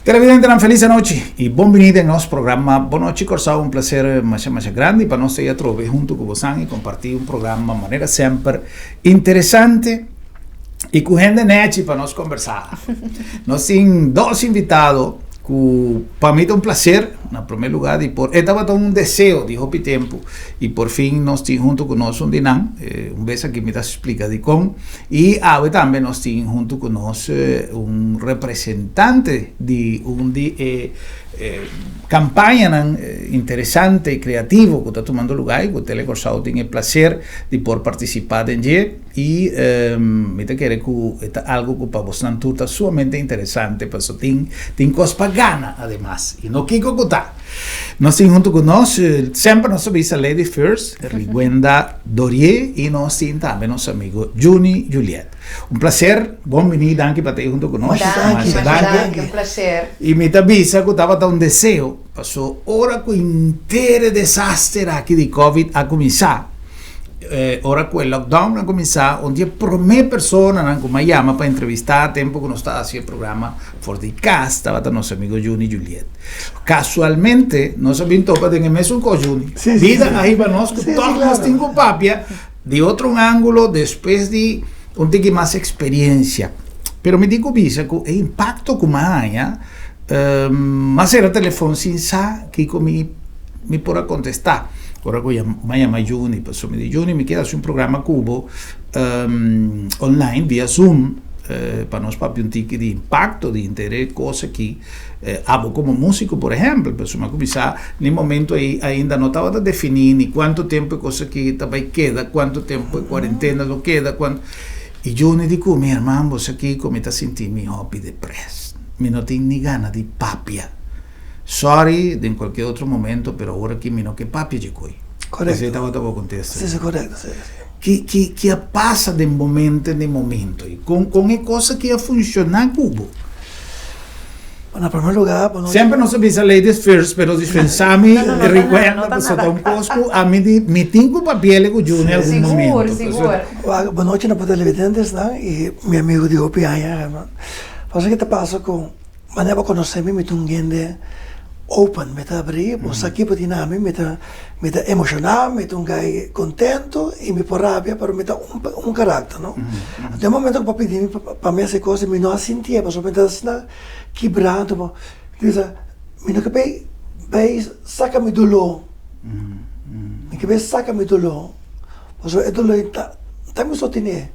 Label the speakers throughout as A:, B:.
A: Televidentenan felis anochi y bon bini den nos programa Bon Nochi Corsou. Un placer masha masha grandi pa nos ta atrobe hunto cu bosan y comparti un programa manera semper interesante y cu hende nechi pa nos conversa. Nos tin dos invitado cu pa mi ta un placer na primer lugar di por e tabata un deseo di hopi tempo y por fin nos tin hunto cu nos un di nan. Un bes aki mi ta splica dicon. Y awe tambe nos tin hunto cu nos un representante di un di e campañanan interesante y creativo cu ta tumando lugar y cu Tele Corsou tin e placer di por participa den dje y mi ta kere cu e ta algo cu pa bosnan tur ta sumamente interesante pasobra tin tin cos pa gana ademas y no kico cu ta. Nos tin hunto cu nos, semper nos ta bisa Lady First, Rigwenda Dorier y nos tin tambe nos amigo Juni Juliet. Un placer, bon bini, danki pa ta hunto cu nos.
B: Masha danki, un placer.
A: Y mi ta bisa cu tabata un deseo, paso ora cu henter e desaster aki di Covid a cuminsa, Ora ku e lockdown a kuminsá, un di e promé personanan ku mi a yama pa entrevistá tempu ku nos ta hasi e programa for di kas tabata nos amigo Juni Juliet. Kasualmente nos a bin topa den e mesun kos, Juni. Bida a hiba nos ku tòg nos tin ku papia di otro un ángulo despues di un tiki mas eksperensia. Pero mi tin ku bisa ku e impakto ku mi a haña, mi a sera telefòn sin sa kiko mi Mi por a kontestá ora ku mi a yama Juni, pasobra mi di, Juni, mi kier hasi un programa ku bo online via Zoom pa nos papia un tiki di impakto di henter e kos aki. Abo komo músiko, por ehèmpel, pasobra mi a kuminsá na e momento ei ainda no tabata definí ni kuantu tempu e kos aki ta bai keda, kuantu tempu e kuarentena lo keda, kuantu. I Juni di ku mi, Herman, bo sa kiko, mi ta sinti mi hopi deprès. Mi no tin ni gana di papia. Sorry den cualkier otro momento pero awor aki mi no ke papia dje koe.
C: Correcto.
A: Esey tabata bo contesta.
C: Si, si, correcto, si, si.
A: Ki, ki, ki a pasa den bo mente den momento ey? Con, con e cos aki a funciona cu bo?
C: Bueno, na primer lugar, bo no.
A: Semper nos a bisa ladies first, pero dispensa mi
B: No, no, no ta nada,
A: recuerda
B: no ta
A: pasobra
B: nada.
A: ta un cos cu ami di, mi tin cu papiele cu Juni algun
B: Sigur,
A: momento.
B: sigur.
C: Wak, bo nochi na bo televidentesnan y mi amigo di hopi aña, Herman. Pasobra ki ta pasa cu. Manera bo konosé mi, mi ta un hende open, mi ta abrí, bo sa kipo di na mi, mi ta mi ta emoshoná, mi ta un guy kontentu i mi por rabia, pero mi ta un un karakter, no. Den momento ku bo a pidi mi pa mi hasi kos, mi no a sintié pasobra mi ta asina kibrá, anto bo bisa mi no ke bai bai saka mi doló, mi ke bai saka mi doló. Pasobra e doló ei ta ta mi so tene.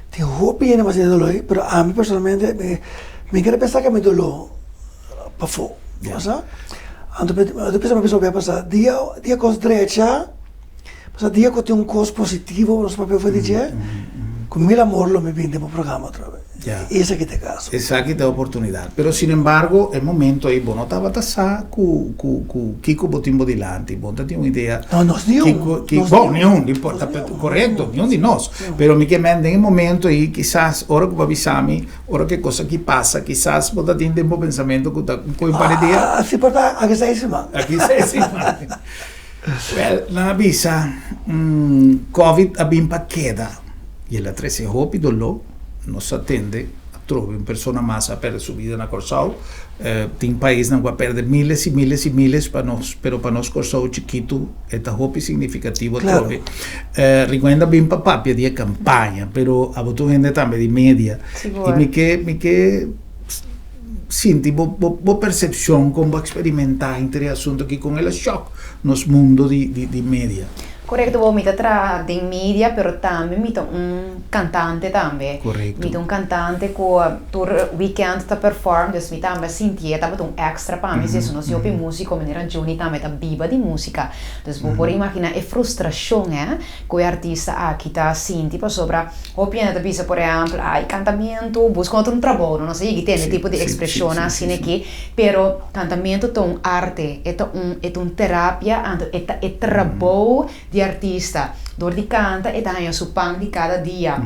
C: Tin hopi hende mas tin e doló ei, pero ami personalmente mi mi kere pensa ke mi doló pafó, bo sa. Anto mi ta pensa mi bisa hopi a pasa dia dia kos drecha, pasobra dia ku tin un kos positivo nos papia for di dje, ku mil amor lo mi bini den bo programa atrobe. I esaki ta e kaso.
A: Esaki ta e oportunidat. Pero sinembargo e momento ei bo no tabata sa ku ku ku kiko bo tin bo dilanti. Bo no ta tin un idea.
C: No, nos niun.
A: Kiko ki bon niun no importa korekto niun di nos. Pero mi ke men den e momento ei kisas ora ku bo a bisa mi ora ku e kos aki pasa kisas bo ta tin den bo pensamentu ku ta un koe un par di dia.
C: Si por ta aki seis siman.
A: Aki seis siman. Wèl nan a bisa covid a bin pa keda i el a trese hopi doló. Nos a tende atrobe un persona mas a perde su bida na Kòrsou. Tin paisnan ku a perde miles i miles i miles pa nos, pero pa nos Kòrsou chikitu e ta hopi signifikativo atrobe. Riguenda bin pa papia di e kampaña, pero abo tur hende tambe di media. I mi ke mi ke sinti bo bo persepshon kon bo a eksperimentá henter e asuntu aki kon el a shòk nos mundo di di media.
B: Korekto bo, mi ta traha den media pero tambe mi ta un kantante tambe.
A: Korekto.
B: Mi ta un kantante ku tur weekend ta perform, dus mi tambe a sintié tabata un extra pa mi, si eso nos hopi músiko manera Juni tambe ta biba di músika. Dus bo por imaginá e frustrashon hè ku e artista aki ta sinti pasobra hopi hende ta bisa por ehèmpel ai kantamentu buska otro un trabou, no nos a yegi tende tipo di ekspreshonnan asina aki. Pero cantamentu ta un arte, e ta un e ta un terapia, anto e ta e trabou di artista. Dor di canta e ta haña su pan di cada dia.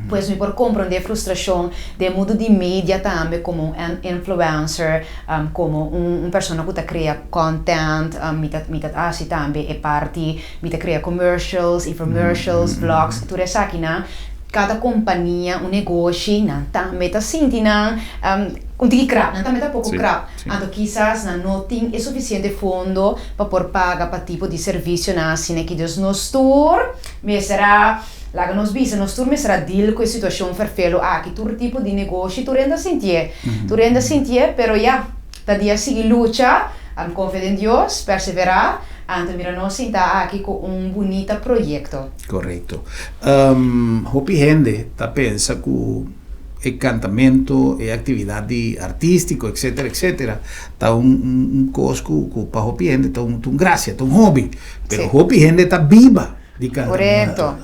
B: Pues mi por comprende e frustracion den mundo di media tambe como un influencer, como un un persona cu ta crea content, mi ta mi ta haci tambe e parti, mi ta crea commercials, infomercials, vlogs, tur esakinan. Kada kompania, un negoshi, nan tambe ta sinti nan un tiki krap, nan tambe ta poko krap. Anto kisas nan no tin e sufisiente fondo pa por paga pa tipo di servisionan asina aki. Dus nos tur mester a, laga nos bisa, nos tur mester a deal ku e situashon ferfelu aki. Tur tipo di negoshi, tur hende a sintié. Tur hende a sintié, pero ya, ta di a sigui lucha, konfia den Dios, perseverá, anto mira nos sinta aki ku un bunita proyekto.
A: Korekto. Hopi hende ta pensa ku e kantamento, e aktividat di artístiko, etsetera, etsetera, ta un un kos ku ku pa hopi hende ta un ta un grasia, ta un hòbi. Pero hopi hende ta biba di kantamentu.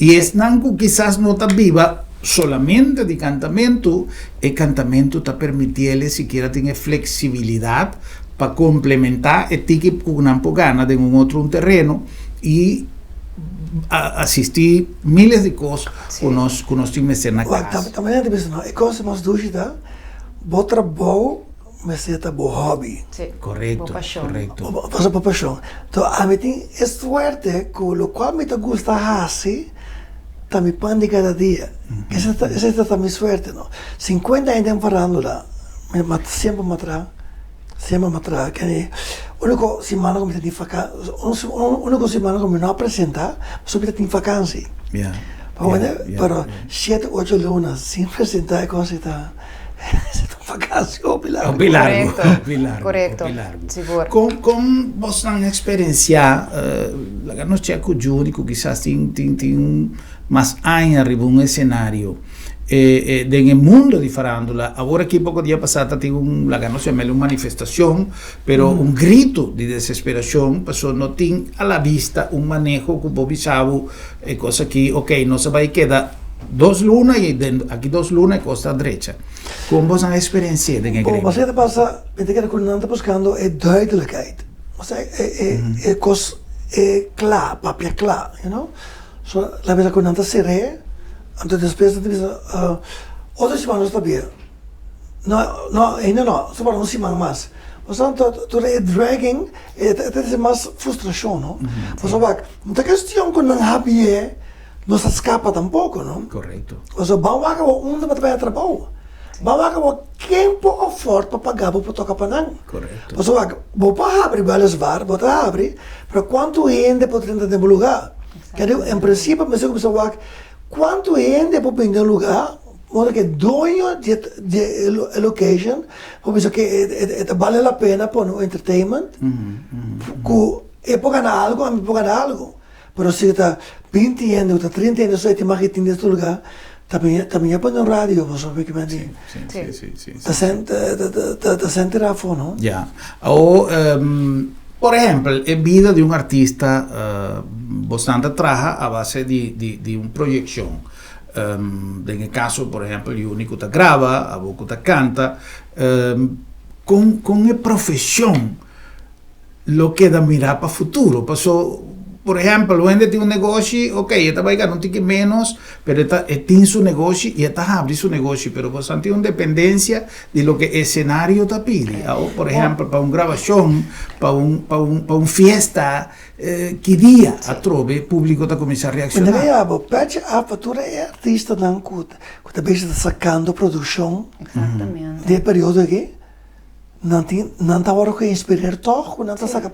A: I esnan ku kisas no ta biba solamente di kantamentu, e kantamentu ta permitiele sikiera tin e fleksibilidat pa komplementá e tiki ku nan por gana den un otro un tereno i asistí miles di kos ku nos ku nos tin mester na kas.
C: Ta manera ta bisa no, e kos mas dushi ta bo trabou mester ta bo hòbi.
A: Korekto, korekto.
C: Pasobra bo pashon. Enton ami tin e suerte ku lokual mi ta gusta hasi ta mi pan di kada dia. Esei ta esei ta mi suerte no. Sinkuenta aña den farándula mi semper mi a traha. Semper mi a traha kende uniko simana ku mi ta tin fakansi uniko simana ku mi no a presenta pasobra mi ta tin fakansi pero shete ocho luna sin presenta e kos ta un fakansi hopi largu.
A: Hopi largu hopi largu hopi largu kon kon bosnan eksperensia laga nos chek ku Judy ku kisas tin tin tin mas aña riba un esenario. Den e mundo di farándula, awor aki poko dia pasá ta tin un, laga nos yam'el un manifestashon, pero un grito di desesperashon, pasobra no tin a la bista un maneho ku por bisa bo e kos aki, ok, nos a bai keda dos luna i den aki dos luna e kos ta drecha. Kon boso a eksperensi'é den e gremio?
C: Bo sa ta pasa, mi ta kere ku nan ta buskando e duidelijkheid, osea e kos e kla, papia kla, you know. So la bisa ku nan ta ser'é, anto despues nan ta bisa, otro siman nos ta bira. No, no, ainda no, so para un siman mas. Pasobra anto tur e dragging e ta trese mas frustrashon, no? Pasobra wak, no ta kestion ku nan habi'é, nos ta skapa tampoko, no?
A: Korekto.
C: Pasobra ban wak awor unda bo ta bai a trabou. Ban wak awor ken por afford pa paga bo pa toka pa nan.
A: Korekto.
C: Pasobra wak, bo por habri wèliswaar, bo ta habri, pero kuantu hende por drenta den bo lugá? Kende en prinsipio mester kuminsá wak kuantu hende por bini den lugá, modo ku e doño di e location por bisa ke e ta bale la pena pone un entertainment ku e por gana algu, ami por gana algu. Pero si ta binti hende o ta trinta hende so e tin mag e tin den su lugá ta mihó pone un radio pasobra mi ta ta senti afó no.
A: Ya. Awor por ehempel e bida di un artista bosnan ta traha a base di di un proyekshon. Den e kaso por ehempel Juni ku ta graba, abo ku ta kanta. Kon kon e profeshon lo keda mira pa futuro. Paso, por ehempel, un hende tin un negoshi, ok, e ta bai gana un tiki menos, pero e ta, e tin su negoshi i e ta habri su negoshi, pero boso tin un dependencia di loke e escenario ta pidi. Awor, por ehempel, pa un grabacion, pa un, pa un, pa un fiesta, ki dia atrobe publico ta cuminsa reacciona?
C: Mira ya bo, petje af pa tur e artistanan ku ku ta bezig ta sakando produkshon den e periodo aki. Nan tin, nan ta wòrdu geïnspireer tòg ku nan ta saka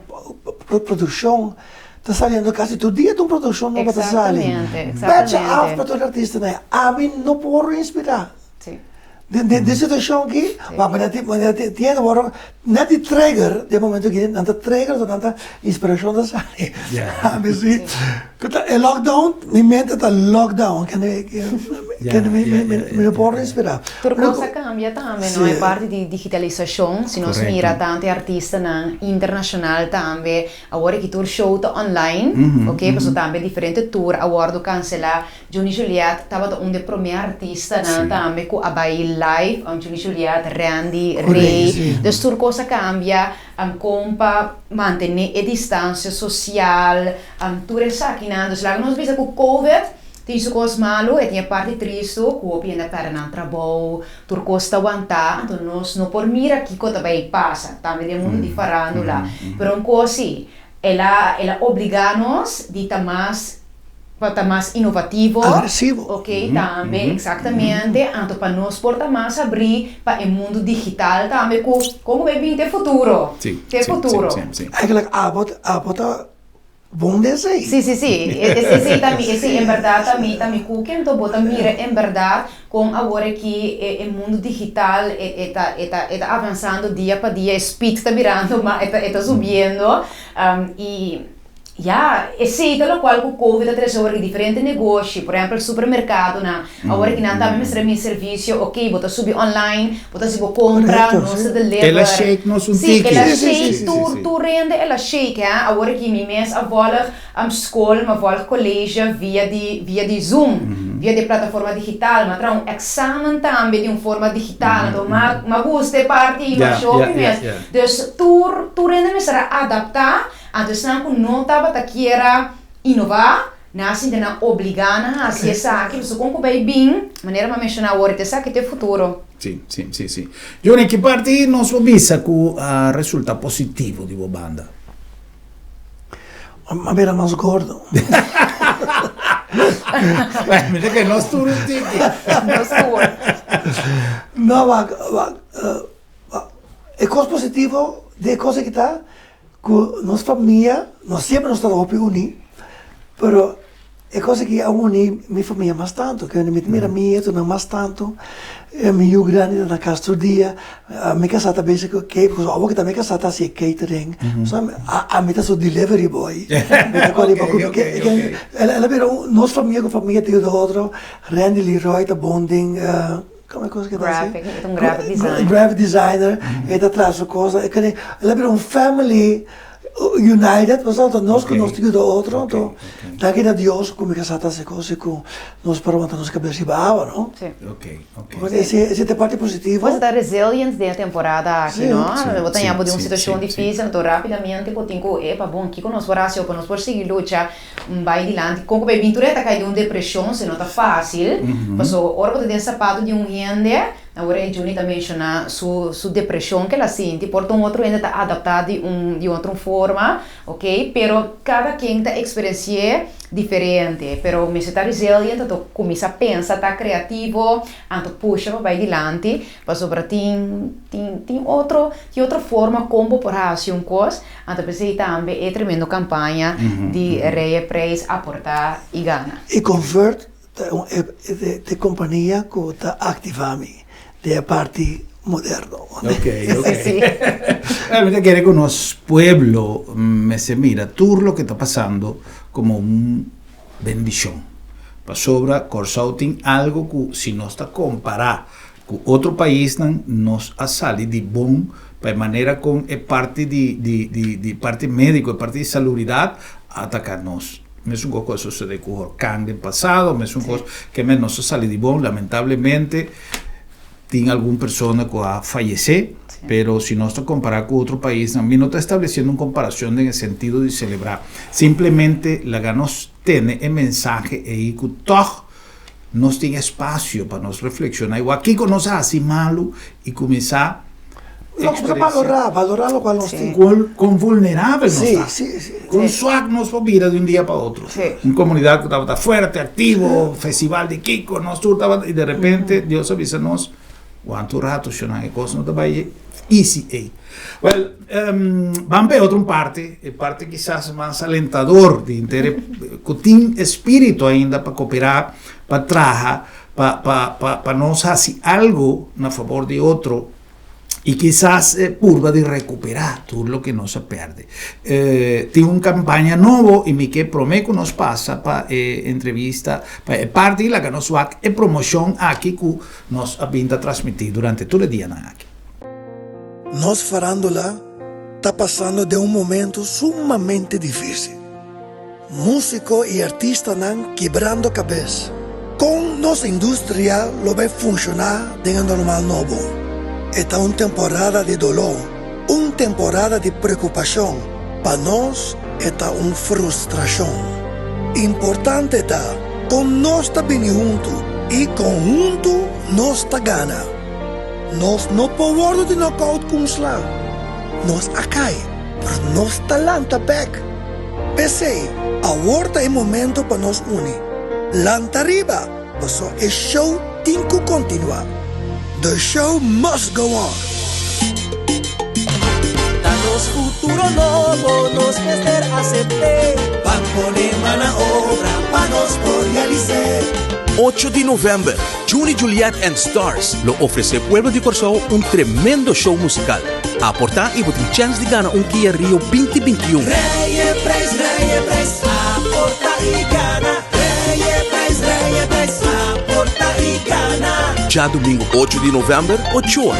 C: produkshon, ta saliendo kasi tur dia ta un produkshon nobo ta sali. Pètje af pa tur e artistanan, ami no por wòrdu inspirá. Den den situashon aki, ma manera tin manera tin hende wòrdu nèt di trigger den momento aki nan ta trigger so nan ta inspirashon ta sali. Ami si ku ta e lockdown mi mente ta lockdown kende kende mi mi no por inspirá.
B: Tur kos a kambia tambe, no? E parti di digitalisashon, si nos mira tantu e artistanan internashonal tambe, awor aki tur show ta online, ok, pasobra tambe diferente tour a wòrdu kanselá. Juni Juliet tabata un di e promé artistanan tambe ku a bai live, Juni Juliet, Randy, Ray, dus tur kos a kambia, kon pa mantené e distansia sosial, tur esakinan. Dus laga nos bisa ku covid Tin su kos malu, e tin e parti tristu ku hopi hende a pèrdè nan trabou, tur kos ta wantá, anto nos no por mira kiko ta bai pasa, tambe den mundu di farándula. Pero un kos sí, el a el a obligá nos di ta mas Pa ta mas inovativo.
C: Agresivo.
B: Ok, tambe, exactamente. Anto pa nos por ta mas abrí pa e mundu digital tambe ku kon ku bay bin te futuro.
A: Sí,
B: Te
A: sí,
B: futuro.
A: sí, sí, sí.
C: Eigenlijk abo abo ta bon den esei.
B: Sí, sí, sí. Esei ta mi, esei en berdad ta mi, ta mi kuki. Anto bo ta mira en berdad kon awor aki e e mundu digital e e ta e ta e ta avansando dia pa dia, e speed ta birando ma e ta e ta subiendo. I Ya, esei ta lokual ku Covid a trese awor ki diferente negoshi, por ehèmpel supermerkadonan, awor ki nan tambe mester a bini servisio, oke, bo ta subi online, bo ta hasi bo kompra,
C: Korekto,
B: nos
C: si.
B: ta deliver.
A: El a shake nos un
B: Sí,
A: tiki.
B: el a
C: Sí, sí, sí,
B: shake
C: sí,
B: tur,
A: sí.
B: tur hende el a shake, hè. Awor ki mi mes a vòlg skol, mi a vòlg koleje via di, via di Zoom, via di e plataforma digital, mi a traha un èksamen tambe di un forma digital, anto mi a, mi a gusta e parti ei
A: Ya,
B: masha
A: ya,
B: hopi
A: ya,
B: mes.
A: ya.
B: Dus tur, tur hende mester a adaptá. Anto esnan ku no tabata kier a inová, nan a sinti nan obligá na hasi esaki, pasobra kon ku bai bin, manera mi a menshoná awor, ta esaki ta e futuro.
A: Sí, sí, sí, sí. Johnny, ki parti nos por bisa ku a resulta positivo di bo banda?
C: Mi a bira mas gordo.
A: Bueno, mi ta kere nos tur un tiki.
B: Nos tur.
C: No, wak, wak, e kos positivo di e kos aki ta Ku nos famia, nos siempre nos tabata hopi uní, pero e kos aki a uní mi famia mas tantu, ke mi ta mira mi nietonan mas tantu, mi yu grandi ta na kas tur dia, mi kasá ta bezi ku kei, pasobra awor ku ta mi kasá ta hasi e catering, ami ta su delivery boy, mi ta kore pa kume, el a bira un, nos famia ku famia ta yuda otro, Randy Leroy ta bon den. Como e cosa que ta haci?
B: Graphic, e ta un graphic designer.
C: Graphic designer, e ta traha su cosa. E kende, el a bira un family united, pasobra nos ku nos ta yuda otro, anto danki na Dios ku mi kasá ta hasi kos i ku nos por wanta nos kabes riba awa, no?
B: Sí.
C: Esei, esei ta e parti positivo.
B: Bo ta resilient den e temporada aki, no? Bo ta ña bo den un situacion
A: Sí.
B: dificil, anto rapidamente bo tin ku, epa, bon, kiko nos por hasi o pa nos por sigui lucha? Bai dilanti kon ku bai bin tur e ta kai den un depresion si no ta facil paso ora bo ta den sapato di un hende awor e Juni ta menciona su su depresion ke el a sinti por ta un otro hende ta adapta di un di otro forma ok pero kada ken ta experenci'e diferente pero mester ta resilient anto cuminsa pensa ta creativo anto pusha pa bai dilanti pasobra tin tin tin otro tin otro forma kon bo por haci un cos. Anto p'esei tambe e tremendo campaña di Reye Prijs aporta y gana.
C: E Convert ta un e compania cu ta activa mi den e parti moderno.
A: Ok, ok. Bueno, mi ta kere cu nos pueblo mester mira tur loke ta pasando como un bendicion. Pasobra Corsou tin algo cu si nos ta compara Ku otro paisnan nos a sali di bon pa e manera kon e parti di di di di parti médiko, e parti di salubridat a ataka nos. Mesun kos ku a sosodé ku horkan den pasado, mesun kos ke men nos a sali di bon. Lamentablemente tin algun persona ku a fayesé, pero si nos ta kompará ku otro paisnan, mi no ta establesiendo un komparashon den e sentido di selebrá, simplemente laga nos tene e mensahe ei ku tòg Nos tin espasio pa nos reflekshoná i wak kiko nos a hasi malu i kuminsá
C: Nos ta
A: eksperensiá.
C: balorá, balorá lokual nos tin.
A: Kon vulnerabel nos
C: Sí,
A: ta.
C: sí, sí.
A: Kon suak nos por bira di un dia pa otro.
B: Sí.
A: Un komunidat ku tabata fuerte, aktivo, festival di kiko, nos tur tabata i de repente Dios a bisa nos, Wanta un rato, shonnan, e kos no ta bai easy ei. Wèl, ban pa e otro un parti, e parti kisas mas alentador di henter e ku tin espíritu ainda pa koperá, pa traha, pa pa pa pa nos hasi algu na fabor di otro i kisas purba di rekuperá tur loke nos a pèrdè. Tin un kampaña nobo i mi ke promé ku nos pasa pa e entrevista, pa e parti laga nos wak e promoshon aki ku Nos a bin ta transmití durante tur e dianan aki.
C: Nos farándula ta pasando den un momento sumamente difísil. Músiko i artistanan kibrando kabes. Kon nos industria lo bai funshoná den e normal nobo? E ta un temporada di doló, un temporada di preokupashon. Pa nos e ta un frustrashon. Importante ta kon nos ta bini huntu i kon huntu nos ta gana. Nos no por wòrdu di nòkout ku un sla. Nos a kai, pero nos ta lanta bèk. P'esei, awor ta e momento pa nos uni. Lanta riba, paso e show tin ku kontinuá. The show must go on!
D: Ta nos futuro nobo, nos mester asept'é. Ban pone man na obra pa nos por realis'é.
E: Ocho di novèmber, Juni Juliet and Stars lo ofresé pueblo di Kòrsou un tremendo show musikal. Aportá i bo tin chèns di gana un Kia Rio binti bintiun.
D: Rei e prijs, rei e prijs, aportá i gana. Rei e prijs, rei e prijs, aportá i gana.
E: Djadumingu ocho di novèmber, ochoa,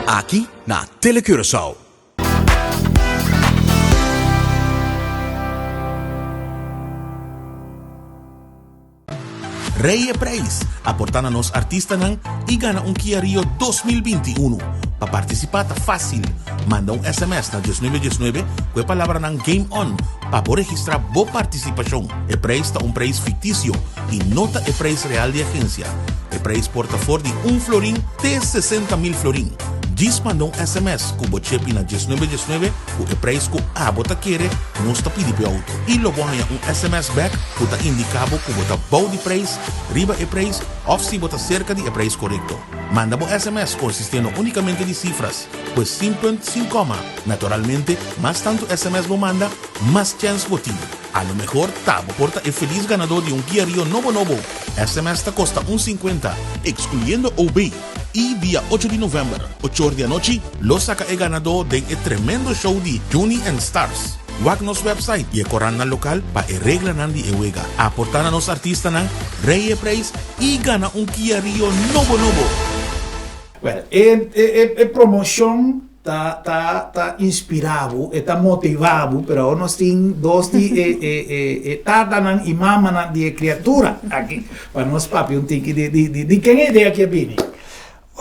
E: aki na Telecuraçao. Rei e Prijs, aporta na nos artistanan y gana un Kia Rio 2021. Pa participa ta facil, manda un sms na diesnuebe diesnuebe cu e palabranan Game On pa bo registra bo participacion. E prijs ta un prijs ficticio y no ta e prijs real di agencia. E prijs por ta for di un florin te 60 mil florin. Djis manda un sms cu bo chepi na diesnuebe diesnuebe cu e prijs cu abo ta kere nos ta pidi p'e auto. I lo bo haña un sms bek ku ta indiká bo ku bo ta bou di preis, riba e preis òf si bo ta serka di e preis korekto. Manda bo sms konsistiendo únikamente di sifras, pues sin punt, sin kòma. Naturalmente, mas tantu sms bo manda, mas chèns bo tin. A lo mehor ta bo por ta e felis ganadó di un Kia Rio nobo nobo. Sms ta kosta un sinkuenta, ekskluyendo OB. I dia ocho di novèmber, ochor di anochi, lo saka e ganadó den e tremendo show di Juni and Stars. Wak nos website i e korantnan lokal pa e reglanan di e wega. Aportá na nos artistanan, rei e preis i gana un Kia Rio nobo nobo!
A: Well, e e e promoshon ta ta ta inspirá bo, e ta motivá bo, pero awor nos tin dos di e e e e tatanan i mamanan di e kriatura aki pa nos papia un tiki di di di di ken e idea aki a bini?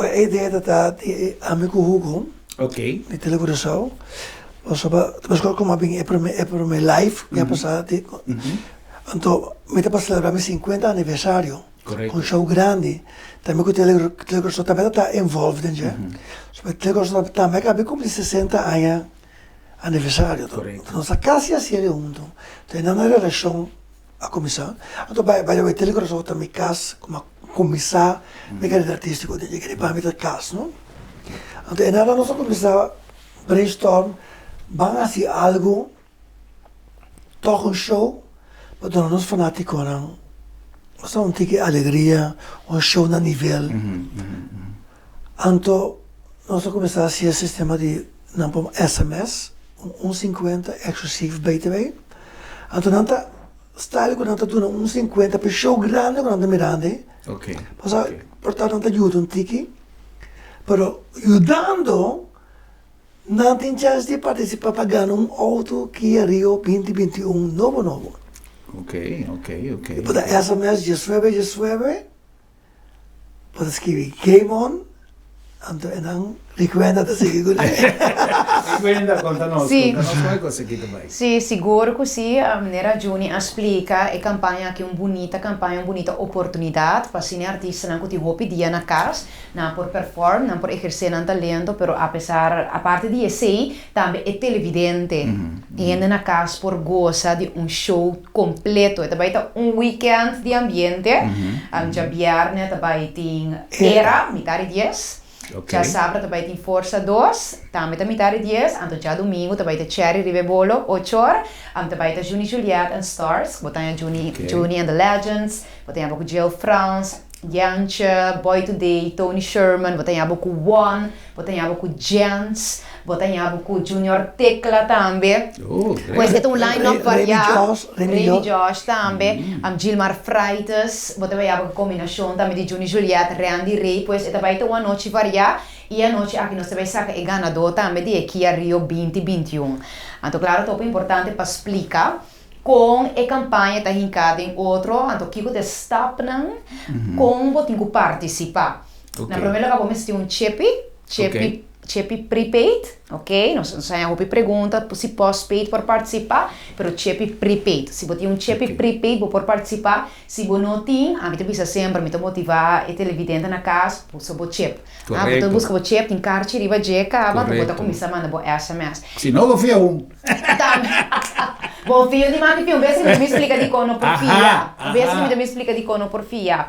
C: E idea ta ta di ami ku Hugo.
A: Ok.
C: Di Tele Curaçao. Pasobra ta meskos komo a bin e prome e prome live ku a pasa di anto mi ta pa selebrá mi sinkuenta aniversario.
A: Korekto.
C: Un show grandi. Tambe ku Tele Tele Curaçao tambe ta ta involved den dje. So Tele Curaçao tambe a kaba di kumpli sesenta aña aniversario.
A: Korekto.
C: Nos a kasi hasié huntu. Enton nan relashon a kuminsá. Anto by the way Tele Curaçao ta mi kas ku mi a kuminsá mi karera artístiko den dje. Pa mi ta kas no. Anto e nada nos a kuminsá brainstorm ban hasi algu tòg un show pa duna nos fanátikonan osea un tiki alegria, un show na nivel. Anto nos a kuminsá hasi e sistema di nan por sms un sinkuenta eksklusief btw. Anto nan ta style ku nan ta duna un sinkuenta pa e show grandi ku nan ta mirando ei. Pasobra por ta nan ta yuda un tiki, pero yudando nan tin chèns di partisipá pa gana un outo Kia Rio binti binti un nobo nobo. I por ta sms diesnuebe diesnuebe. Bo ta skibi game on, anto e nan Rikwenda ta sigui ku ne.
A: Rikwenda, konta nos,
B: Sí.
A: konta nos kon e kos aki ta bai.
B: Sí, sigur ku sí. Manera Juni a splika, e kampaña aki un bunita kampaña, un bunita oportunidat pa asina e artistanan ku tin hopi dia na kas, nan por perform, nan por ehersé nan talento, pero apesar, aparte di esei, Tambe e televidente, e hende na cas por goza di un show completo. E ta bay ta un weekend di ambiente. Djabierne ta bay tin Era, mitar di dies. Djasabra ta bay tin Forza dos, tambe ta mitar di dies. Anto djadumingu ta bay ta Cherry riba e bolo, ochor. Ta bay ta Juni Juliet and Stars, bo ta haña Juni, Juni and the Legends, bo ta haña bo cu Jill Frans, Jantje, Boy Today, Tony Sherman, bo ta haña bo cu One. Bo ta ña bo ku Jens, bo ta ña bo ku Junior Tecla tambe.
A: Oh, great.
B: Pues e ta un line-up variá.
C: Remy Josh,
B: Remy Josh tambe. Gilmar Freites, bo ta bai abo ku kombinashon tambe di Juni Juliet, Randy Ray. Pues e ta bai ta un anochi variá i e anochi aki nos ta bai saka e ganadó tambe di e Kia Rio binti bintiun. Anto klaro ta hopi importante pa splika kon e kampaña ta hinká den otro, anto kiko ta e stapnan kon bo tin ku partisipá. Na prome lugar bo mester tin un chepi, chepi, chepi prepaid, ok, nos nos haña hopi pregunta si postpaid por participa, pero chepi prepaid, si bo tin un chepi prepaid bo por participa, si bo no tin, ami ta bisa semper, mi ta motiva e televidente na cas, buska bo chip, ah bo ta buska bo chip, tin karchi riba dje kaba, anto bo ta cuminsa manda bo sms.
A: Si no bo fia un.
B: Tambe. Bon fio di maki fia, un bes mi ta bin splika dikon no por fia. Un bes mi ta bin splika dikon no por fia.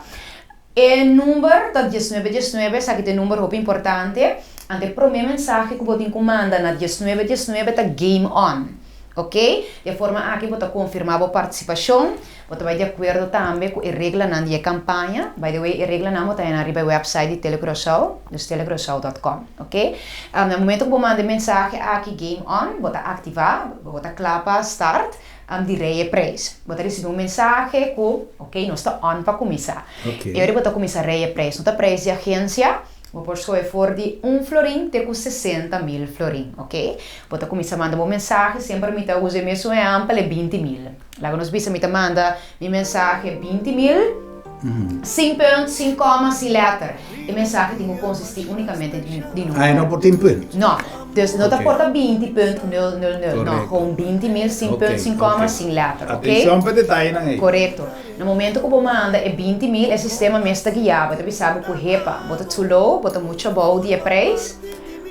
B: E number ta diesnuebe diesnuebe, esaki ta e number hopi importante. Anto e prome mensahe ku bo tin ku manda na diesnuebe diesnuebe ta game on. Ok? Di e forma aki bo ta konfirmá bo partisipashon. Bo ta bai di akuerdo tambe ku e reglanan di e kampaña. By the way, e reglanan bo ta haña nan riba e wèpsait di Telecuraçao, dus telecuraçao dòt kòm, ok. Na momento ku bo manda e mensahe aki game on, bo ta aktivá, bo ta kla pa start di rei e preis. Bo ta risibí un mensahe ku, ok, nos ta on pa kuminsá. E ora bo ta kuminsá rei e preis. No ta preis di agensia. Bo por skohe for di un florin te ku 60.000 florin, ok. Bo ta kuminsá manda bo mensahe, semper mi ta usa e mesun ehèmpel, e 20.000. Laga nos bisa mi ta manda mi mensahe 20.000, sin punt, sin kòma, sin lèter. E mensahe tin ku konsistí únikamente di número.
A: Ah, e no por tin punt?
B: No. Dus no ta por ta binti punt nul nul nul. No, gewoon 20.000 sin punt, sin kòma, sin lèter. Oké?
A: Atenshon pa e detayenan ei.
B: Korekto. Na momento ku bo manda e 20.000, e sistema mes ta guia bo. E ta bisa bo ku hepa, bo ta too low, bo ta muchu abou di e preis.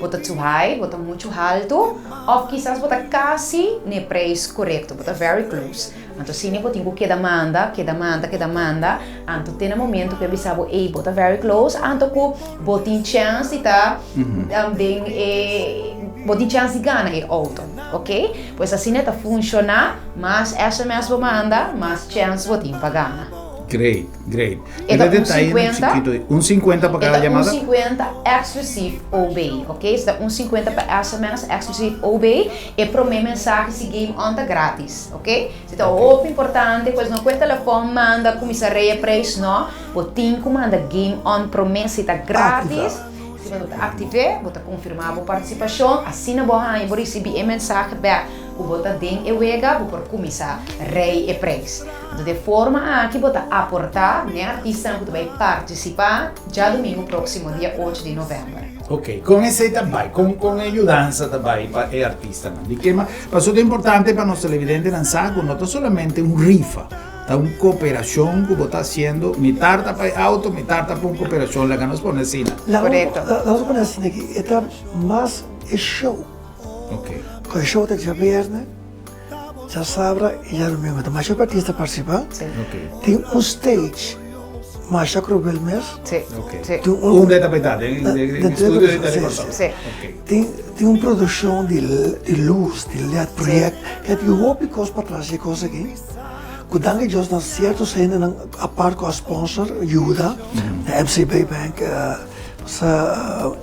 B: Bo ta too high, bo ta muchu haltu, òf kisas bo ta kasi n'e preis korekto, bo ta very close. Anto asina bo tin ku keda manda, keda manda, keda manda, anto te na momento ku e bisa bo, ey, bo ta very close, anto ku bo tin chèns di ta den e, bo tin chèns di gana e outo, oke? Pues asina e ta funshoná, mas sms bo manda, mas chèns bo tin pa gana.
A: Great, great.
B: E ta un 50.
A: Un 50 pa cada llamada?
B: E ta un 50 exclusief OB, ok? E ta un 50 pa sms exclusief OB. E prome mensahe si game on ta gratis, ok? Si ta hopi importante, pues no cu e telefon manda cuminsa rei e prijs, no. Bo tin cu manda game on prome si ta gratis. Si bo no ta active, bo ta confirma bo participacion. Asina bo haña, bo ricibi e mensahe bek cu bo ta den e wega, bo por cuminsa rei e prijs. Anto di e forma aki bo ta aportá n'e artistanan ku ta bai partisipá djadumingu próksimo dia ocho di novèmber.
A: Ok, kon esei ta bai? Kon kon e yudansa ta bai pa e artistanan? Di ke ma pasobra ta importante pa nos televidentenan sa ku no ta solamente un rifa, ta un koperashon ku bo ta hasiendo, mitar ta pa e auto, mitar ta pa un koperashon, laga nos pone asina.
B: Korekto.
C: Laga nos pone asina aki, e ta mas e show.
A: Ok.
C: Ku e show ta djabièrnè. Djasabra i djadomingo ta masha artista partisipá. Tin un stage masha krubel mes.
A: Tin un Unda e ta bai ta? Den estudio di Telekòrsou?
C: Tin tin un produkshon di lus, di led, project. Ke tin hopi kos patras di e kos aki. Ku danki Dios nan sierto hendenan apart ku a sponsor yuda, MCB Bank,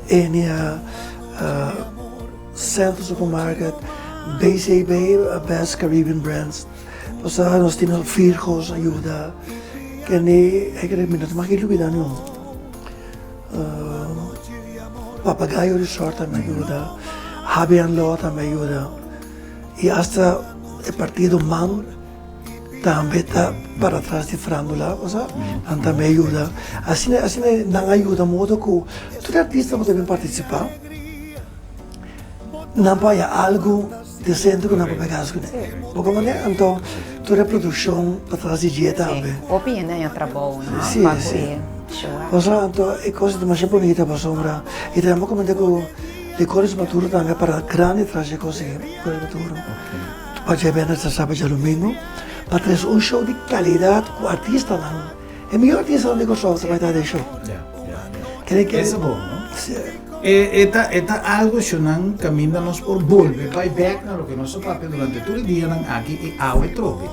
C: Enia. Centro Supermarket, BCB, Best Caribbean Brands, Pasobra nos tin nos Virgos a yuda, kende e kere mi no ta mas ke lubida niun. Papagayo Resort tambe a yuda, HBN Law tambe a yuda y hasta e partido man tambe ta para tras di frandula, osea nan tambe a yuda. Asina asina nan a yuda modo ku tur e artista ku ta bin partisipa. Nan por haya algu desente ku nan por pega kuné. Bo komprendé? Anto tur e produkshon patras di dje tambe.
B: Sí, hopi hende haña trabou, no?
C: Sí,
B: Pa ku
C: sí.
B: e show aki.
C: Pasobra anto e kos ta masha bunita pasobra i tambe bo komprendé ku Licores Maduro tambe a para grandi tras di e kos aki, Licores Maduro. Pa djabièrnè djasabra djadumingu pa trese un show di kalidat ku artistanan, e mihó artistanan di Kòrsou ta bai ta den show.
A: Ya, ya, ya.
C: Kere kere.
A: Esei bon, no?
C: Sí.
A: E ta e ta algo shonan kaminda nos por bolbe bai bek na loke nos a papia durante tur e dianan aki i awe trobe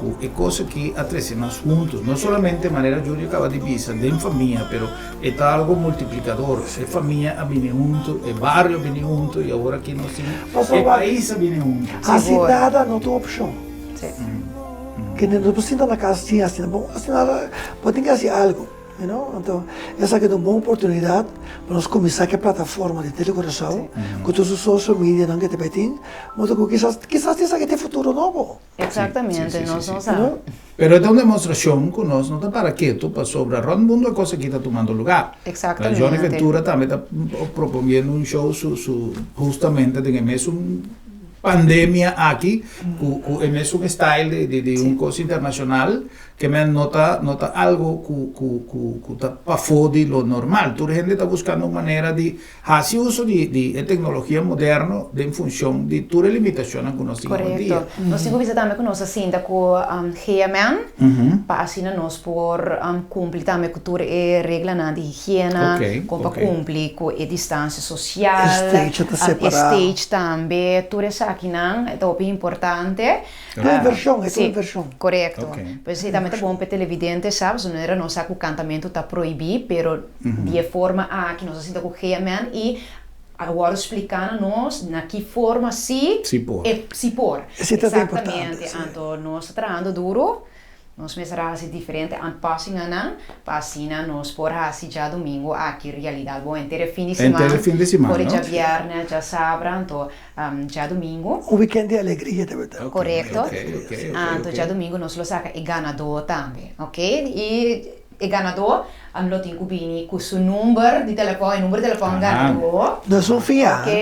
A: ku e kos aki a trese nos huntos no solamente manera Julio kaba di bisa den famia pero e ta algo multiplikador e famia a bini hunto e bario a bini hunto i awor aki nos tin e pais a bini hunto.
C: Hasi nada no ta un opshon. Kende no por sinta na kas sin hasi nada bo hasi nada bo tin ke hasi algo. You know, anto esaki ta un bon oportunidat pa nos kuminsá ku e plataforma di Tele Curaçao ku tur su social medianan ku e ta bai tin, modo ku kisas kisas esaki ta e futuro nobo.
B: Exactamente, nos no sa.
A: Pero e ta un demostrashon ku nos no ta para ketu pasobra rònt mundu e kos aki ta tumando lugá.
B: Exactamente.
A: Johnny Ventura tambe ta proponiendo un show su su hustamente den e mesun. pandemia aki ku ku e mesun style di di di un kos internashonal ke men no ta no ta algo ku ku ku ku ta pafó di lo normal. Tur hende ta buskando un manera di hasi uso di di e teknologia moderno den funshon di tur e limitashonnan ku nos tin awendia.
B: Korekto. Nos tin ku bisa tambe ku nos a sinta ku GMN pa asina nos por kumpli tambe ku tur e reglanan di higiena, kon pa kumpli ku e distansia sosial,
C: E stage ta
B: e
C: separá.
B: stage tambe, tur esakinan e ta hopi importante.
C: Tur invershon, e tur
B: Sí,
C: invershon.
B: korekto. Pues esei tambe ta bon pa e televidente sa, pasobra manera nos sa ku kantamentu ta prohibí, pero di e forma aki nos a sinta ku GMN i a wòrdu spliká na nos na ki forma sí
A: Sí por.
B: e sí por.
C: Esei ta importante,
B: Eksaktamente.
C: sí.
B: Anto nos ta trahando duru. Nos mester a hasi diferente aanpassingnan pa asina nos por hasi djadumingu aki realidat. Bon, henter e fin di siman,
A: Henter e fin di siman,
B: for e
A: no?
B: djabièrnè, djasabra, anto djadumingu.
C: Un weekend di alegria ta berdad.
B: Korekto.
A: Ok, ok, ok,
B: Anto
A: ok.
B: djadumingu nos lo saka e ganadó tambe, ok? I e ganadó lo tin ku bini ku su number di telefòn, e number di telefòn ganadó.
C: No es un fiá.
B: Ok.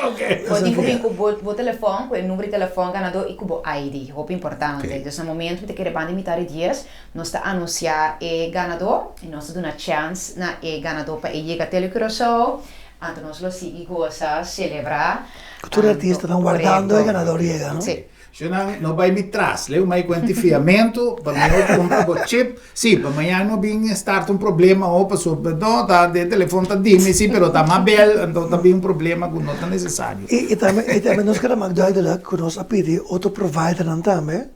A: Ok.
B: Bo tin ku bini ku bo bo telefòn, ku e number di telefòn ganadó i ku bo ID. Hopi importante.
A: Ok.
B: Dus na momento ku ta kere banda di mitar di dies, nos ta anunsiá e ganadó i nos ta duna chèns na e ganadó pa e yega Tele Curaçao. Anto nos lo sigui gosa, selebrá.
C: Ku tur artistanan wardando e ganador yega, no?
B: Sí.
A: Shonnan no bai mi tras. Leu mai cuenti fiamento pa mi no cumpra bo chip. Si, pa mañana no bin start un problema o pasobra no ta de telefon ta dimi si pero ta ma bel anto ta bin un problema cu no ta necesario.
C: Y tambe y tambe nos keda mak duidelijk cu nos a pidi otro providernan tambe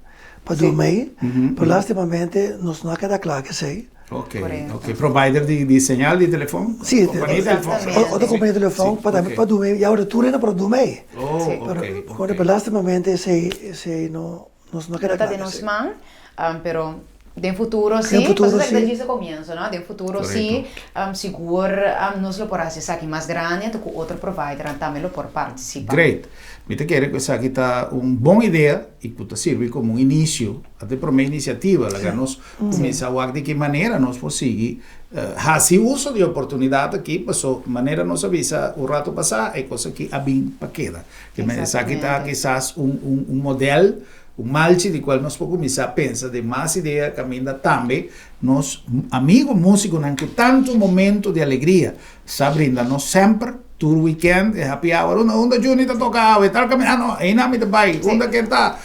C: pa duna mei, pero lastimamente nos no a keda kla cu esey.
A: Ok, ok. Provider di di señal di telefon?
C: Sí,
A: Kompania di telefon.
C: Otro kompania di telefon pa tambe pa duna i awor tur hende por duna ei.
A: Oh, ok, ok.
C: Pero lastimamente esei esei no nos no keda
B: No ta den nos man, pero den futuro si,
C: Den futuro
B: pasobra
C: si.
B: ta djis e komienso, no? Den futuro si, sigur nos lo por hasi esaki mas grandi anto ku otro providernan tambe lo por partisipa.
A: Great. Mi ta kere ku esaki ta un bon idea i ku ta sirbi komo un inisio, a ta e promé inisiativa, laga nos Kuminsá wak di ki manera nos por sigui hasi uso di e oportunidat aki, paso manera nos a bisa un rato pasá e kos aki a bin pa keda. Ke men esaki ta kisas un un un modèl, un malchi di kual nos por kuminsá pensa den mas idea kaminda tambe nos amigo músikonan ku tantu momento di alegria sa brinda nos semper tur weekend e happy hour unda unda Juni ta toka awe tal kaminda ah no einan mi ta bai unda ken ta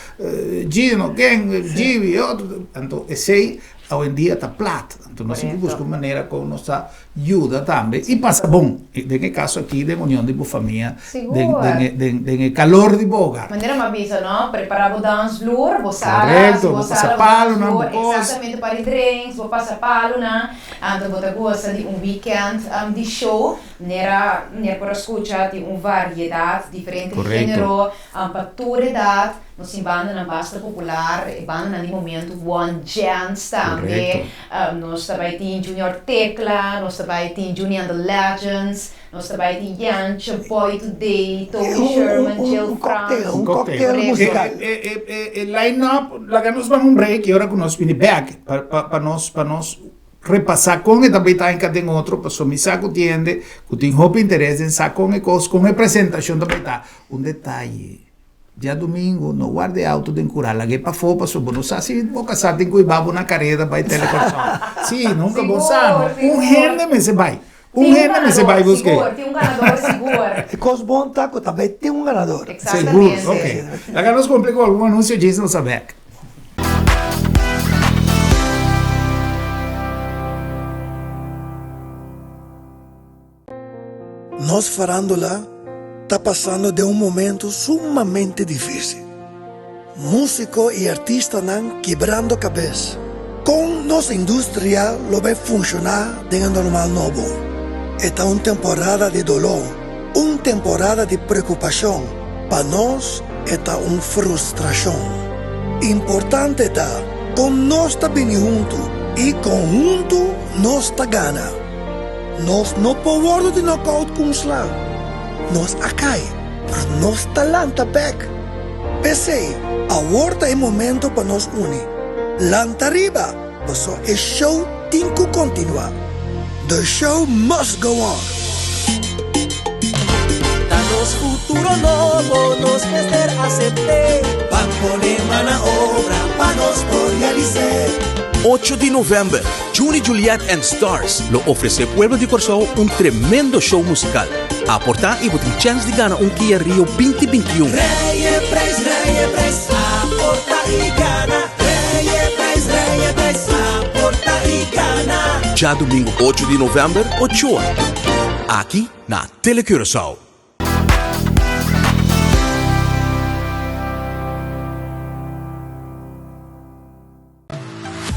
A: Gino ken Gibi e otro anto esei awendia ta plat anto nos tin ku buska un manera kon nos ta yuda tambe i pasa bon den e kaso aki den union di bo famia den den e kalor di bo hogar.
B: Manera mi a bisa no prepara bo dansvloer bo sala
A: Korekto bo pasa palonan bo kos.
B: Exactamente pa di drinks bo pasa palonan. Anto bo ta gosa di un weekend di show, manera manera por a scucha tin un variedad, diferente genero, pa tur edad. Nos tin bandanan basta popular, e bandanan di momento One Gents tambe, nos ta bay tin Junior Tecla, nos ta bay tin Juni and the Legends, nos ta bay tin Jantje, Boy Today, Toby Sherman, Jill Frans.
C: Un cocktail musical.
A: E line up, laga nos ban un break y ora cu nos bini bek pa nos pa nos repasá kon e ta bai ta hinka den otro pasobra mi sa ku tin hende ku tin hopi interes den sa kon e kos kon e presentashon ta bai ta. Un detaye, djadumingu no warda e auto den kura lag'é pafó pasobra bo no sa si bo kasá tin ku hiba bo na kareda bai Telecorsou. Sí, nunka bo sa no. Un hende mester bai. Un hende mester bai busk'é.
B: Sigur, tin un ganador sigur.
C: E kos bon ta ku ta bai tin un ganador.
A: Sigur, ok. Laga nos kumpli ku algun anunsio djis nos a bèk.
C: Nos farándula ta pasando den un momento sumamente difícil. Músiko i artistanan kibrando kabes. Kon nos industria lo bai funshoná den e normal nobo? E ta un temporada di doló, un temporada di preokupashon. Pa nos e ta un frustrashon. Importante ta kon nos ta bini huntu i kon huntu nos ta gana. Nos no por wòrdu di nòkout ku un sla. Nos a kai, pero nos ta lanta bèk. P'esei, awor ta e momento pa nos uni. Lanta riba, pasobra e show tin ku kontinuá. The show must go on!
D: Ta nos nos futuro nobo, nos mester asept'é. Ban pone man na obra pa nos por realis'é.
E: Ocho di novèmber, Juni Juliet and Stars lo ofresé pueblo di Kòrsou un tremendo show musikal. Aportá i bo tin chèns di gana un Kia Rio binti bintiun.
D: Rei e prijs, rei e prijs, aportá i gana. Rei e prijs, rei e prijs, aportá i gana.
E: Djadumingu ocho di novèmber, ochoa, aki na Telecuraçao.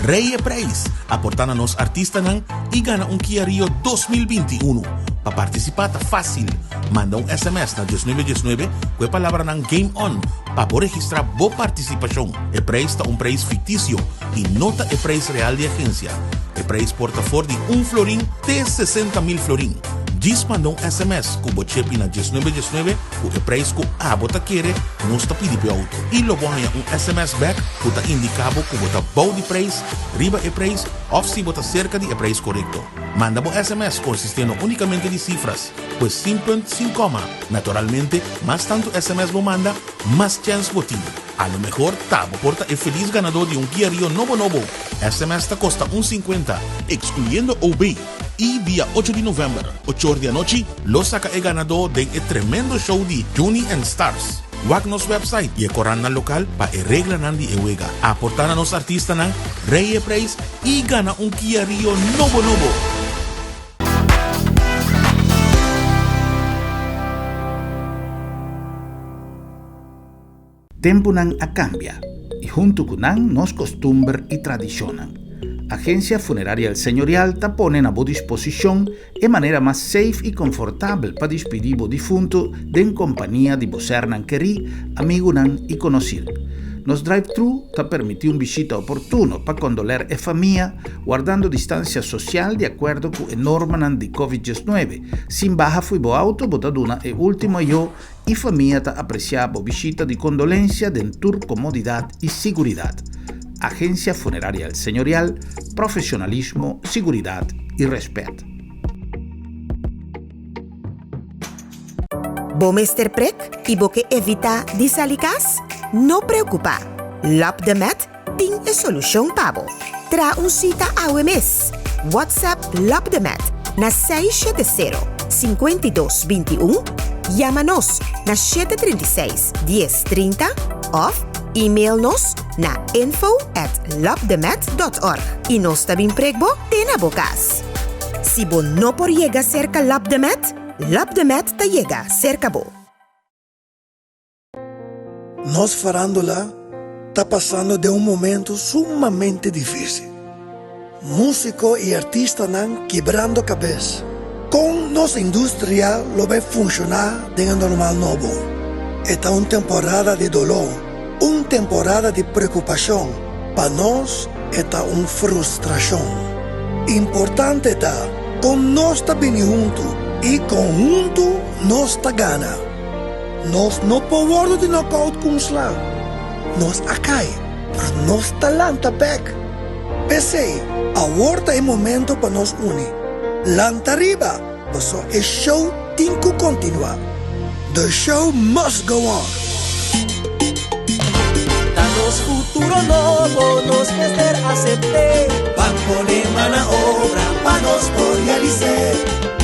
E: Rei e Prijs, aporta na nos artistanan y gana un Kia Rio 2021. Pa participa ta facil, manda un sms na 1919 cu e palabranan Game On pa bo registra bo participacion. E prijs ta un prijs ficticio y no ta e prijs real di agencia. E prijs por ta for di un florin te 60 mil florin. Djis manda un sms cu bo chepi na 1919 cu e prijs cu abo ta kere nos ta pidi p'e auto y lo bo haña un sms bek cu ta indica bo cu bo ta bou di prijs, riba e prijs of si bo ta cerca di e prijs corecto. Manda bo sms consistiendo unicamente di cifras, pues sin punt sin coma. Naturalmente, mas tanto sms bo manda, mas chens bo tin. A lo mehor ta bo por ta e feliz ganador di un Kia Rio nobo nobo. Sms ta costa un 50, excluyendo OB. Y dia ocho di november, ocho or di anochi, lo saca e ganador den e tremendo show di Juni and Stars. Wak nos website y e corantnan local pa e reglanan di e wega. Aporta na nos artistanan, rey e prijs y gana un Kia Rio nobo nobo!
A: Tempunan a kambia, i huntu ku nan nos kostumber i tradishonnan. Agensia Funeraria El Señorial ta pone na bo disposishon e manera mas safe i konfortabel pa dispidí bo difuntu den kompania di bo sernan kerí, amigunan i konosir. Nos drive-thru ta permití un bishita oportuno pa kondoler e famia, wardando distansia sosial di akuerdo ku e normanan di Covid 19. Sin baha fo'i bo auto bo ta duna e último ayó I famia ta apresiá bo bishita di kondolensia den tur komodidat i siguridat. Agensia Funeraria El Señorial, profesionalismo, siguridat i rèspèt.
F: Bo mester prek i bo ke evitá di sali kas? No preokupá! Lap de Met Tin e solushon pa bo. Traha un sita awe mes. WhatsApp Lopdemet na 670 52 21, yama nos na 736 10 30 òf email nos na info at lopdemet dot org i nos ta bin prek bo te na bo kas. Si bo no por yega serka Lopdemet, Lopdemet ta yega serka bo.
C: Nos farándula ta pasando den un momento sumamente difícil. Músiko i artistanan kibrando kabes. Kon nos industria lo bai funshoná den e normal nobo? E ta un temporada di doló, un temporada di preokupashon. Pa nos e ta un frustrashon. Importante ta kon nos ta bini huntu i kon huntu nos ta gana. Nos no por wordo di knockout cu un sla. Nos a cay, pero nos ta lanta bek. P'esey, awor ta e momento pa nos uni. Lanta riba, pasobra e show tin cu continua. The show must go on!
D: Ta nos futuro nobo, nos mester acept'é. Ban pone man na obra pa nos por realis'é.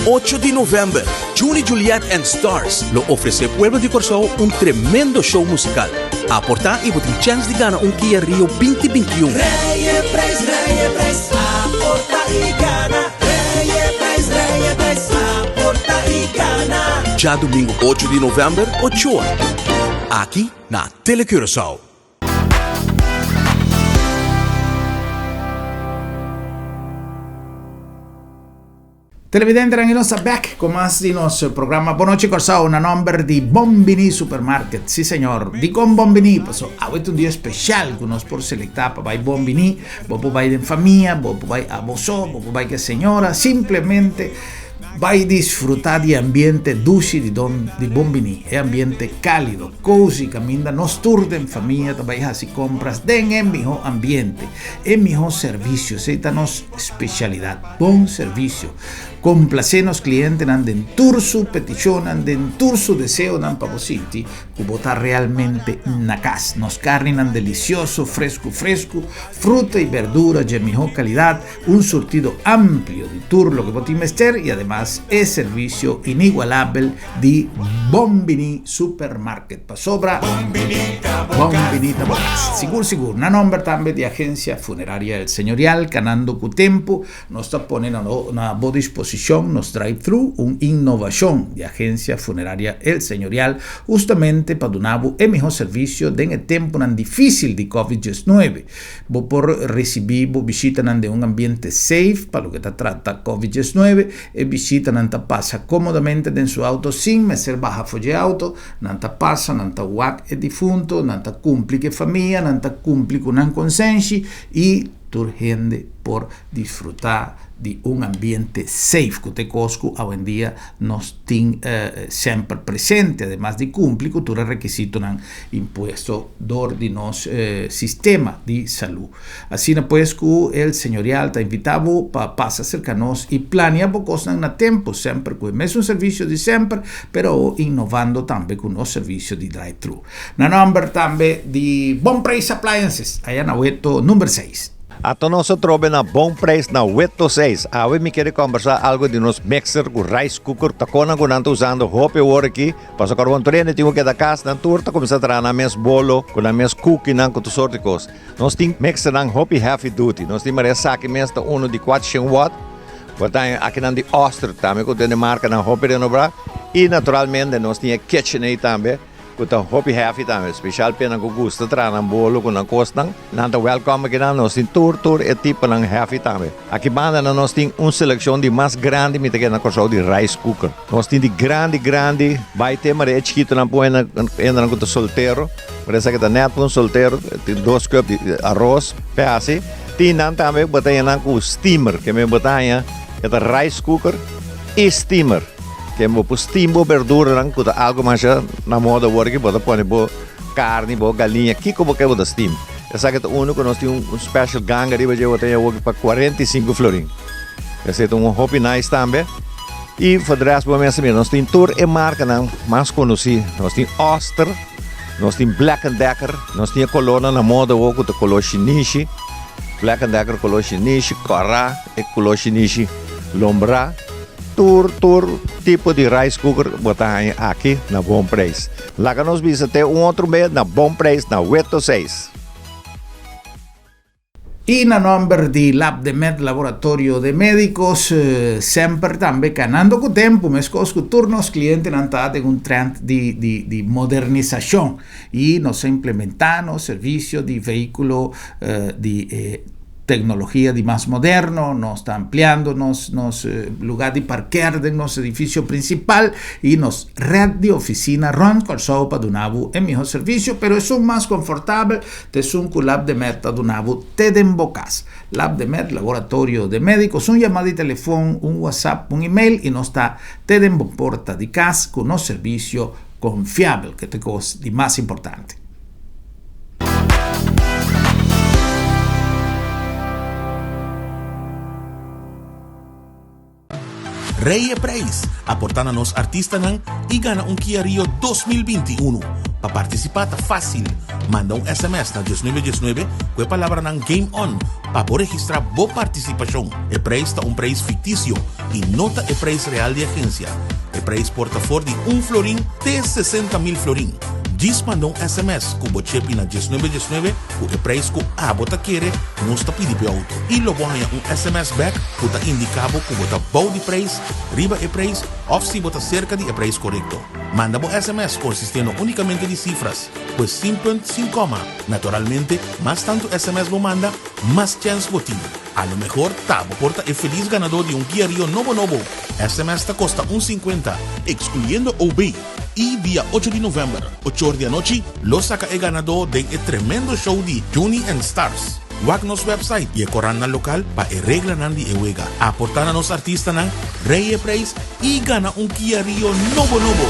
E: Ocho di novèmber, Juni Juliet and Stars lo ofresé pueblo di Kòrsou un tremendo show musikal. Aportá i bo tin chèns di gana un Kia Rio binti bintiun.
D: Rei e prijs, rei e prijs, aportá i gana. Rei e prijs, rei e prijs, aportá i gana.
E: Djadumingu ocho di novèmber, ochoa, aki na Telecuraçao.
A: Televidentenan y nos ta bek cu mas di nos programa Bon Nochi Corsou na nomber di Bon Bini Supermarket. Si señor, dicon Bon Bini? Paso awe ta un dia special cu nos por selecta pa bay Bon Bini. Bo por bay den famia, bo por bay abo so, bo por bay cu e señora, simplemente bay disfruta di e ambiente dushi di don di Bon Bini, e ambiente calido, cozy caminda nos tur den famia ta bay haci compras den e miho ambiente, e miho servicio, esey ta nos specialidad. Bon servicio. Komplasé nos klientenan den tur su petishonnan, den tur su deseonan pa bo sinti ku bo ta realmente na kas. Nos karninan delisioso, fresku fresku, fruta i berdura dje mihó kalidat, un surtido amplio di tur loke bo tin mester i ademas e servisio inigualabel di Bon Bini Supermarket. Pasobra Bon Bini ta bo kas. Sigur sigur, na nomber tambe di Agencia Funeraria El Señorial, kanando ku tempu, Nos ta pone na bo disposicion nos drive-thru, un innovacion di Agencia Funeraria El Señorial, hustamente pa duna bo e miho servicio den e temponan dificil di Covid 19. Bo por ricibi bo bishitanan den un ambiente safe pa loke ta trata Covid 19. E bishitanan ta pasa comodamente den su auto sin mester baha for dje auto. Nan ta pasa, nan ta wak e difunto, nan ta cumpli cu e famia, nan ta cumpli cu nan consenshi y Tur hende por disfrutá di un ambiente safe, ku ta e kos ku awendia nos tin semper presente, ademas di kumpli ku tur e rekisitonan impuesto dor di nos sistema di salú. Asina pues ku El Señorial ta invitá bo pa pasa serka nos i plania bo kosnan na tempu, semper ku e mesun servisio di semper, pero awo innovando tambe ku nos servisio di drive-thru. Na nomber tambe di Bon Prijs Appliances, aya na Weto number seis.
G: Ato nos a trobe na Bon Prijs na Weto seis. Awe mi kere kombersa algo di nos mixer ku rice cooker. Ta konan ku nan ta usando hopi awor aki. Pasobra kor bon tur hende tin ku keda kas, nan tur ta kuminsá traha nan mes bolo ku nan mes kukinan ku tur sort di kos. Nos tin mixernan hopi heavy duty. Nos tin mara esaki mes ta unu di kuatshen watt. Bo ta haña akinan di Oster tambe ku tene markanan hopi renobrá. I naturalmente nos tin e KitchenAid tambe. Ku ta hopi hefi tambe, spesial p'e nan ku gusta traha nan bolo ku nan kosnan, nan ta wèlkòm akinan. Nos tin tur tur e tiponan hefi tambe. Aki banda nan nos tin un selekshon di mas grandi mi ta kere na Kòrsou di rice cooker. Nos tin di grandi grandi bai te mara e chikitonan pon hendenan ku ta soltero, por esaki ta nèt pa un soltero, tin dos kòp di aros p'e hasi. Tin nan tambe bo ta haña nan ku steamer, ke men bo ta haña e ta rice cooker i steamer. Ken bo por steam bo berduranan ku ta algu masha na moda awor aki, bo ta pone bo karni, bo galiña, kiko bo ke bo ta steam. Esaki ta unu ku nos tin un special ganga riba dje, bo ta haña awor pa 45 florin. Esei ta un hopi nice tambe. I for de rest bo mester mira, nos tin tur e markanan mas konosí. Nos tin Oster, nos tin Black and Decker, nos tin e kolornan na moda awor ku ta kolor shinishi, Black and Decker kolor shinishi, kòrá e kolor shinishi lombrá. Tur tur tipo di rice cooker bo ta haña aki na bon prijs. Laga nos bisa te un otro bes na bon prijs na Weto seis.
A: I na nomber di Lab de Med Laboratorio de Medicos semper tambe kanando ku tempu meskos ku tur nos klientenan ta den un trend di di di modernisashon i nos a implementá nos servisio di vehíkulo di e Tecnologia di mas moderno, nos ta ampliando nos nos lugar di parker den nos edificio principal y nos red di oficina rond Corsou pa duna bo e miho servicio, pero esun mas confortabel ta esun cu Lab de Med ta duna bo te den bo cas. Lab de Med, laboratorio de medicos, un yamada di telefon, un WhatsApp, un email y nos ta te den bo porta di cas cu nos servicio confiabel, cu ta e cos di mas importante.
E: Rey e Prijs, aporta na nos artistanan y gana un Kia Rio 2021. Pa participa ta facil, manda un sms na 1919 cu e palabranan Game On pa bo registra bo participacion. E prijs ta un prijs ficticio y no ta e prijs real di agencia. E prijs por ta for di un florin te 60 mil florin. Djis manda un sms ku bo chepi na 19 19 ku e prijs ku abo ta kere nos ta pidi p'e auto. I lo bo haña un sms bek ku ta indiká bo ku bo ta bou di prijs, riba e prijs òf si bo ta serka di e prijs korekto. Manda bo sms konsistiendo únikamente di sifras, pues sin punt, sin kòma. Naturalmente, mas tantu sms bo manda, mas chèns bo tin. A lo mehor ta bo por ta e felis ganadó di un Kia Rio nobo nobo. Sms ta kosta un 50, ekskluyendo OB. I dia ocho di novèmber, ocho or di anochi, lo saka e ganadó den e tremendo show di Juni and Stars. Wak nos wèpsait i e korantnan lokal pa e reglanan di e wega. Aportá na nos artistanan, rei e preis i gana un Kia Rio nobo nobo!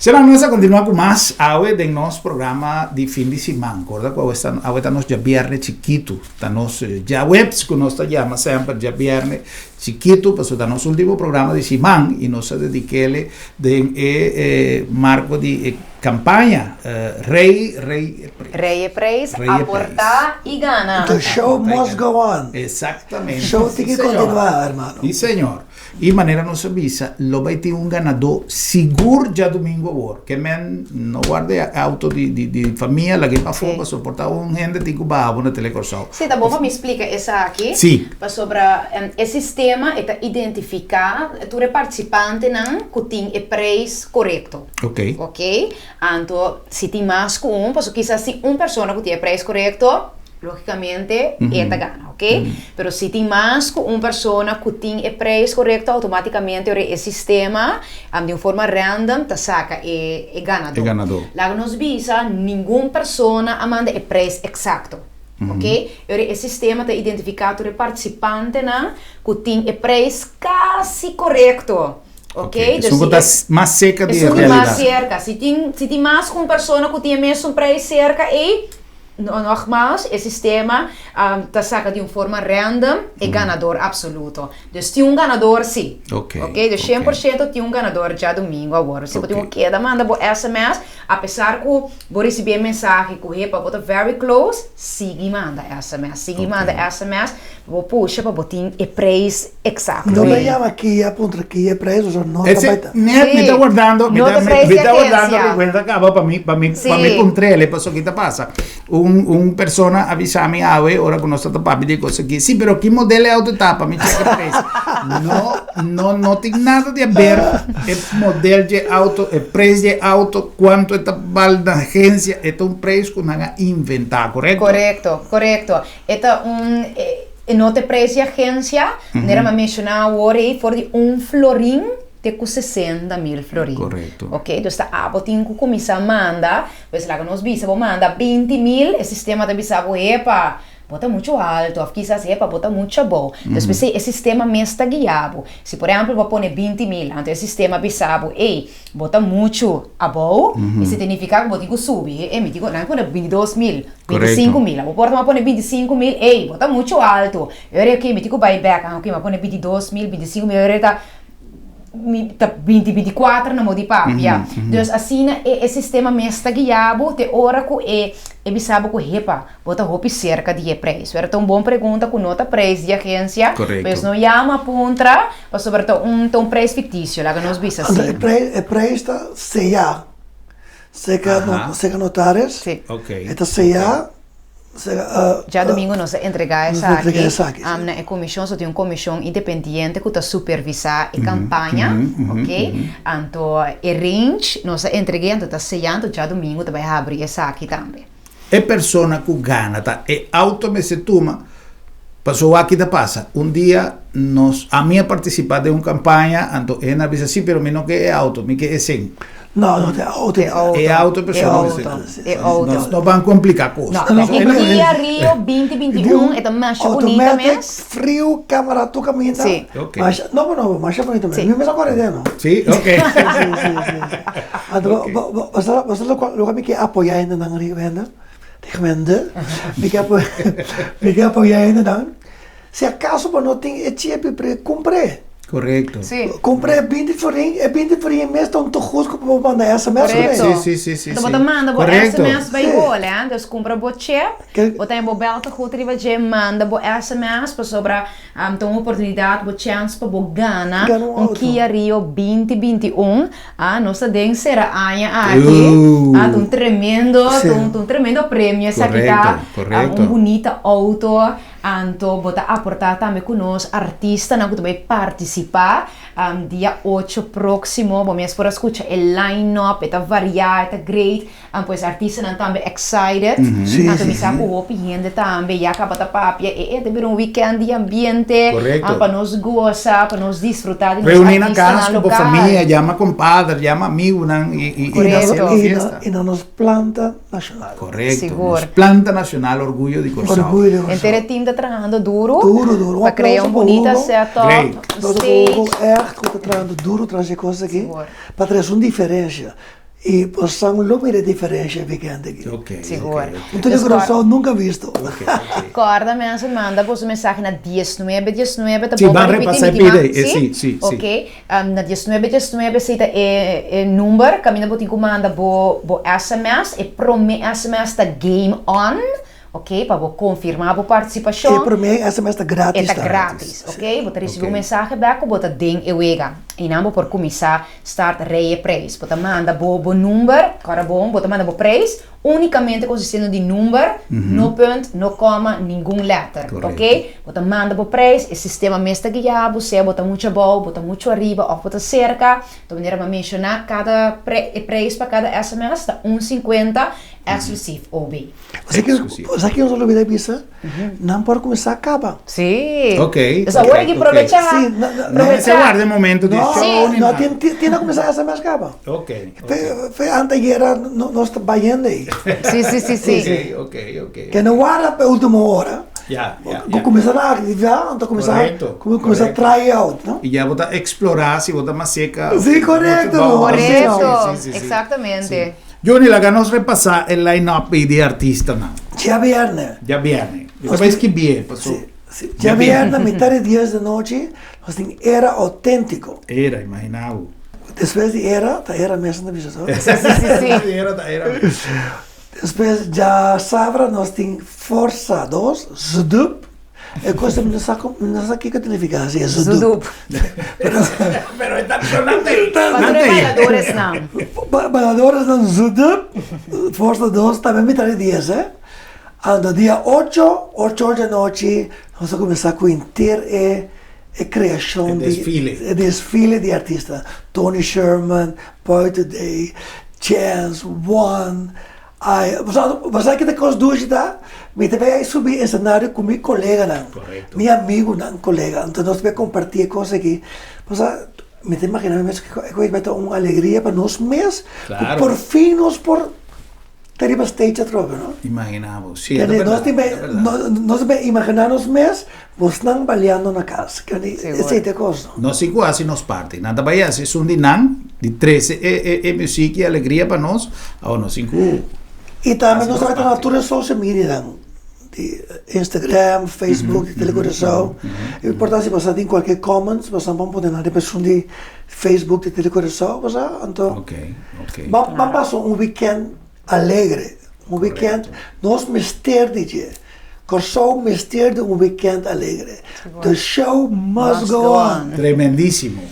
A: Sera nos a kontinuá ku mas awe den nos programa di fin di siman. Korda ku awe sta awe ta nos djabièrnè chikitu. Ta nos djaweps ku nos ta yama semper djabièrnè chikitu pasobra ta nos último programa di siman i nos a dedik'é den e marko di e kampaña Rei Rei e Preis.
B: Rei e Preis, aportá i gana.
C: The show must go on.
A: Exactamente.
C: Show tin ki kontinuá, hermano.
A: Sí, señor. I manera nos a bisa, lo bai tin un ganadó sigur djadumingu awor. Ke men no warda e auto di di di famia lag'é pafó pasobra por ta un hende tin ku baha bo na Telekòrsou.
B: Sí, ta bon pa mi splika esaki.
A: Sí.
B: Pasobra e sistema e ta identifiká tur e partisipantenan ku tin e preis korekto.
A: Oké.
B: Oké. Anto si tin mas ku un, pasobra kisas tin un persona ku tin e preis korekto, lógikamente e ta gana, oké? Pero si tin mas ku un persona ku tin e preis korekto, outomátikamente ora e sistema di un forma random ta saka e e ganadó.
A: E ganadó.
B: Laga nos bisa ningun persona a manda e preis eksakto, oké? Ora e sistema ta identifiká tur e partisipantenan ku tin e preis kasi korekto.
A: Ok, esun ku ta mas serka di e
B: realidad. Esun ku mas serka. Si tin, si tin mas ku un persona ku tin e mesun prijs serka ei, nogmaals, e sistema ta saka di un forma random e ganador absoluto. Dus tin un ganador si.
A: Ok.
B: Ok, dus 100% tin un ganador djadumingu awor. Si bo tin ku keda manda bo sms, apesar ku bo risibi e mensahe ku hepa bo ta very close, sigui manda sms, sigui manda sms. Bo pusha pa bo tin e preis eksakto.
C: No ta yama Kia puntra Kia e preis oso no ta bai ta.
A: Net mi ta wardando mi ta mi ta wardando riba ta kaba pa mi pa mi pa mi puntrele paso ki ta pasa un un persona a bisa mi awe ora ku nos ta ta papia di e kos aki si pero ki model e auto ta pa mi chek e preis no no no tin nada di aber e model dje auto e preis dje auto kuantu e ta bal na agensia e ta un preis ku nan a inventa korekto?
B: Korekto korekto. E ta un, e no ta e prijs di agencia, manera mi a menciona awor ei, for di un florin te cu 60 mil florin. Ok, dus ta abo tin cu cuminsa manda, pues laga nos bisa bo manda 20 mil, e sistema ta bisa bo, epa, bo ta mucho alto, of kisas, epa, bo ta mucho abou. Dus p'esei e sistema mes ta guia bo. Si por ehempel bo a pone 20 mil, anto e sistema bisa bo, ey, bo ta mucho abou, esei ta nifica cu bo tin cu subi, e mi tin cu, nan a pone 22 mil, 25 mil, abo por ta pone 25 mil, ey, bo ta mucho alto, e ora ok, mi tin cu bay bek, ah ok, mi a pone 22 mil, 25 mil, e ora ta, mi ta 20, 24 na modo di papia. Dus asina e e sistema mes ta guia bo te ora cu e e bisa bo cu hepa, bo ta hopi cerca di e prijs. Pero ta un bon pregunta cu no ta prijs di agencia, pues no yama puntra, pasobra ta un ta un prijs ficticio, laga nos bisa
C: Anto
B: asina.
C: e prijs e prijs ta seya cerca cerca notaris, e ta seya cerca.
B: Djadomingo nos a entrega
C: Nos a entrega
B: esaki
C: esaki, sí.
B: na e comision, so tin un comision independiente cu ta supervisa e campaña, ok, anto e range nos a entrega anto ta seya, anto djadomingo ta bay habri esaki tambe.
A: E persona ku gana ta e auto mester tuma paso wak ki ta pasa un dia nos ami a partisipa den un kampaña anto e hende a bisa si pero mi no ke e auto mi ke e sen.
C: No no ta e auto
B: E auto
A: E auto e persona mester tuma nos no ban komplika kos.
B: No e Kia Rio 2021 e ta masha bunita
C: Automatic
B: mes.
C: friu camera tur caminda
B: Si.
C: masha no no no masha bunita mes mi mes a kore den no.
A: Si ok.
C: Si si si si. Anto bo bo bo sa bo sa loke loke mi ke apoya hendenan riba hende di hende mi ke apoya mi ke apoya hendenan si akaso bo no tin e chepi pre kumpr'e.
A: Korekto.
B: Si.
C: Kumpr'e 20 florin e 20 florin mes ta un tohus ku bo manda sms kuné.
B: Korekto.
A: Si si si si
B: Anto bo ta manda bo
A: Korekto.
B: sms bai
C: Si.
B: hol eh dus kumpra bo chip bo ta bo bel tegoed riba dje manda bo sms pasobra Ta un oportunidat, bo chèns pa bo gana un Kia Rio 2021. Ah, nos ta den sera aña aki. Ah, ta un tremendo, ta un, ta un tremendo premio esaki ta. Un bunita auto. Anto bo ta aportá tambe ku nos artistanan ku ta bai partisipá dia 8 próksimo. Bo mes por a skucha e line-up, e ta variá, e ta great. Pues artistanan tambe excited. Anto mi sa ku hopi hende tambe ya kaba ta papia e e ta bira un weekend di ambiente pa nos gosa, pa nos disfruta di nos
A: Reuni na
B: artistanan
A: kas ku bo
B: lokal.
A: famia, yama kompadre, yama amigunan i hasi un fiesta.
C: I na nos planta nashonal.
A: Korekto,
B: Sigur.
A: nos planta nashonal Orguyo di Kòrsou.
C: Orguyo di Kòrsou.
B: Henter e team ta trahando duru.
C: Duru, duru. Un
B: Pa krea
C: aplauso
B: un
C: pa
B: bunita
C: Hugo.
B: setup,
A: Great.
C: Un aplauso pa
B: stage.
C: Hugo, ègt ku ta trahando duru tras e kos aki
B: Sigur.
C: pa trese un diferensha. I bosan lo mira e diferensha weekend aki.
A: Ok,
B: Sigur.
A: ok, ok.
C: Un Telecuraçao nunca visto.
A: Ok, ok.
B: Corda mensen manda boso mensahe na diesnuebe diesnuebe ta
A: Sí,
B: bon pa
A: ban
B: ripiti
A: repasa
B: mi
A: e
B: tin
A: pide.
B: ma
A: Eh,
B: sí?
A: sí, sí, sí.
B: Ok na diesnuebe diesnuebe esei ta e e number kaminda bo tin ku manda bo bo sms e prome sms ta game on Ok, pa bo konfirmá bo partisipashon.
C: E promé sms ta grátis
B: E ta
C: tambe.
B: grátis, ok. Bo ta risibí un
A: Ok.
B: mensahe bèk ku bo ta den e wega. Einan bo por kuminsá start rei e preis. Bo ta manda bo bo number, kòrda bon, bo ta manda bo preis únikamente konsistiendo di number, no punt, no kòma, ningun lèter, ok.
A: Korekto.
B: Bo ta manda bo preis, e sistema mes ta guiá bo, sea bo ta muchu abou, bo ta muchu ariba òf bo ta serka. Ta manera bo a menshoná kada pre e preis pa kada sms ta un sinkuenta eksklusief OB.
C: Exclusivo. Sa ki nos a lubida bisa? Nan por kuminsá kaba.
B: Sí.
A: Ok.
B: Dus awor aki probechá.
C: Sí, no, no,
A: No mester warda e momento di
C: No,
A: show ni
C: no,
A: nada.
C: tin, tin, tin a kuminsá sms kaba.
A: Ok, ok.
C: Fe, fe anteayera no, nos ta bayendo ei.
B: Sí, sí, sí, sí.
A: Ok, ok, ok.
C: Ke no warda pa e último ora.
A: Ya, ya,
C: Ku
A: ya.
C: kuminsá na aktivá, anto kuminsá,
A: Korekto,
C: kuminsá
A: korekto.
C: try out, no?
A: I ya bo ta eksplorá si bo ta mas seka.
C: Sí, korekto, no.
B: Korekto,
A: Sí, sí, sí, sí.
B: exactamente.
A: Sí. Johnny, laga nos repasá e line-up ei di artistanan.
C: Djabièrnè.
A: Djabièrnè. Mi ta bai skibié, paso.
C: Sí, sí. Djabièrnè, mitad di dies di nochi, nos tin Era Auténtico.
A: Era, imaginá bo.
C: Despues di Era, ta Era mes nan ta bisa, so?
B: Sí, sí, sí, sí.
A: Era ta Era mes.
C: Despues djasabra nos tin Forza dos, Zdup. E kos mi no sa kon, mi no sa kiko ta nifiká si e zudup.
B: Zudup.
C: Pero
A: Pero e ta nan ta ei.
B: Pa
A: Nan
B: tur
A: ta
B: e
A: ei.
B: bailadoresnan.
C: Bailadoresnan zudup, forsa dos, tambe mi ta di dies eh. Anto dia ocho, ocho or di anochi nos a kuminsá ku henter e e kreashon
A: E
C: di
A: desfile.
C: e desfile di artista. Tony Sherman, Boy Today, Chance, One. Ai, bo sa ki ta kos dushi ta? Mi ta bai subi esenario ku mi koleganan, mi amigunan kolega, anto nos ta bai kompartí e kos aki. Bo sa, mi ta imaginá mi mes ku e kos bai ta un alegria pa nos mes, ku por fin nos por ta riba stage atrobe, no?
A: Imaginá bo, si, e ta bèrdat, e ta bèrdat.
C: Nos ta bai imaginá nos mes bosnan baliando na kas, esei ta e kos, no?
A: Nos tin ku hasi nos parti. Nan ta bai hasi esun di nan, di trese e e muzik i alegria pa nos, awor nos tin ku
C: I tambe
A: hasi
C: nos
A: nos
C: ta bai ta na
A: parti.
C: tur e social medianan, di Instagram, Facebook, di Telecuraçao. E importante si boso tin kualke comments, boso por pone nan riba esun di Facebook di Telecuraçao, bo sa, anto
A: Ok, ok.
C: ban ban pasa un weekend alegre, un weekend nos mester di dje. Kòrsou mester di un weekend alegre. The show must go on.
A: Tremendísimo.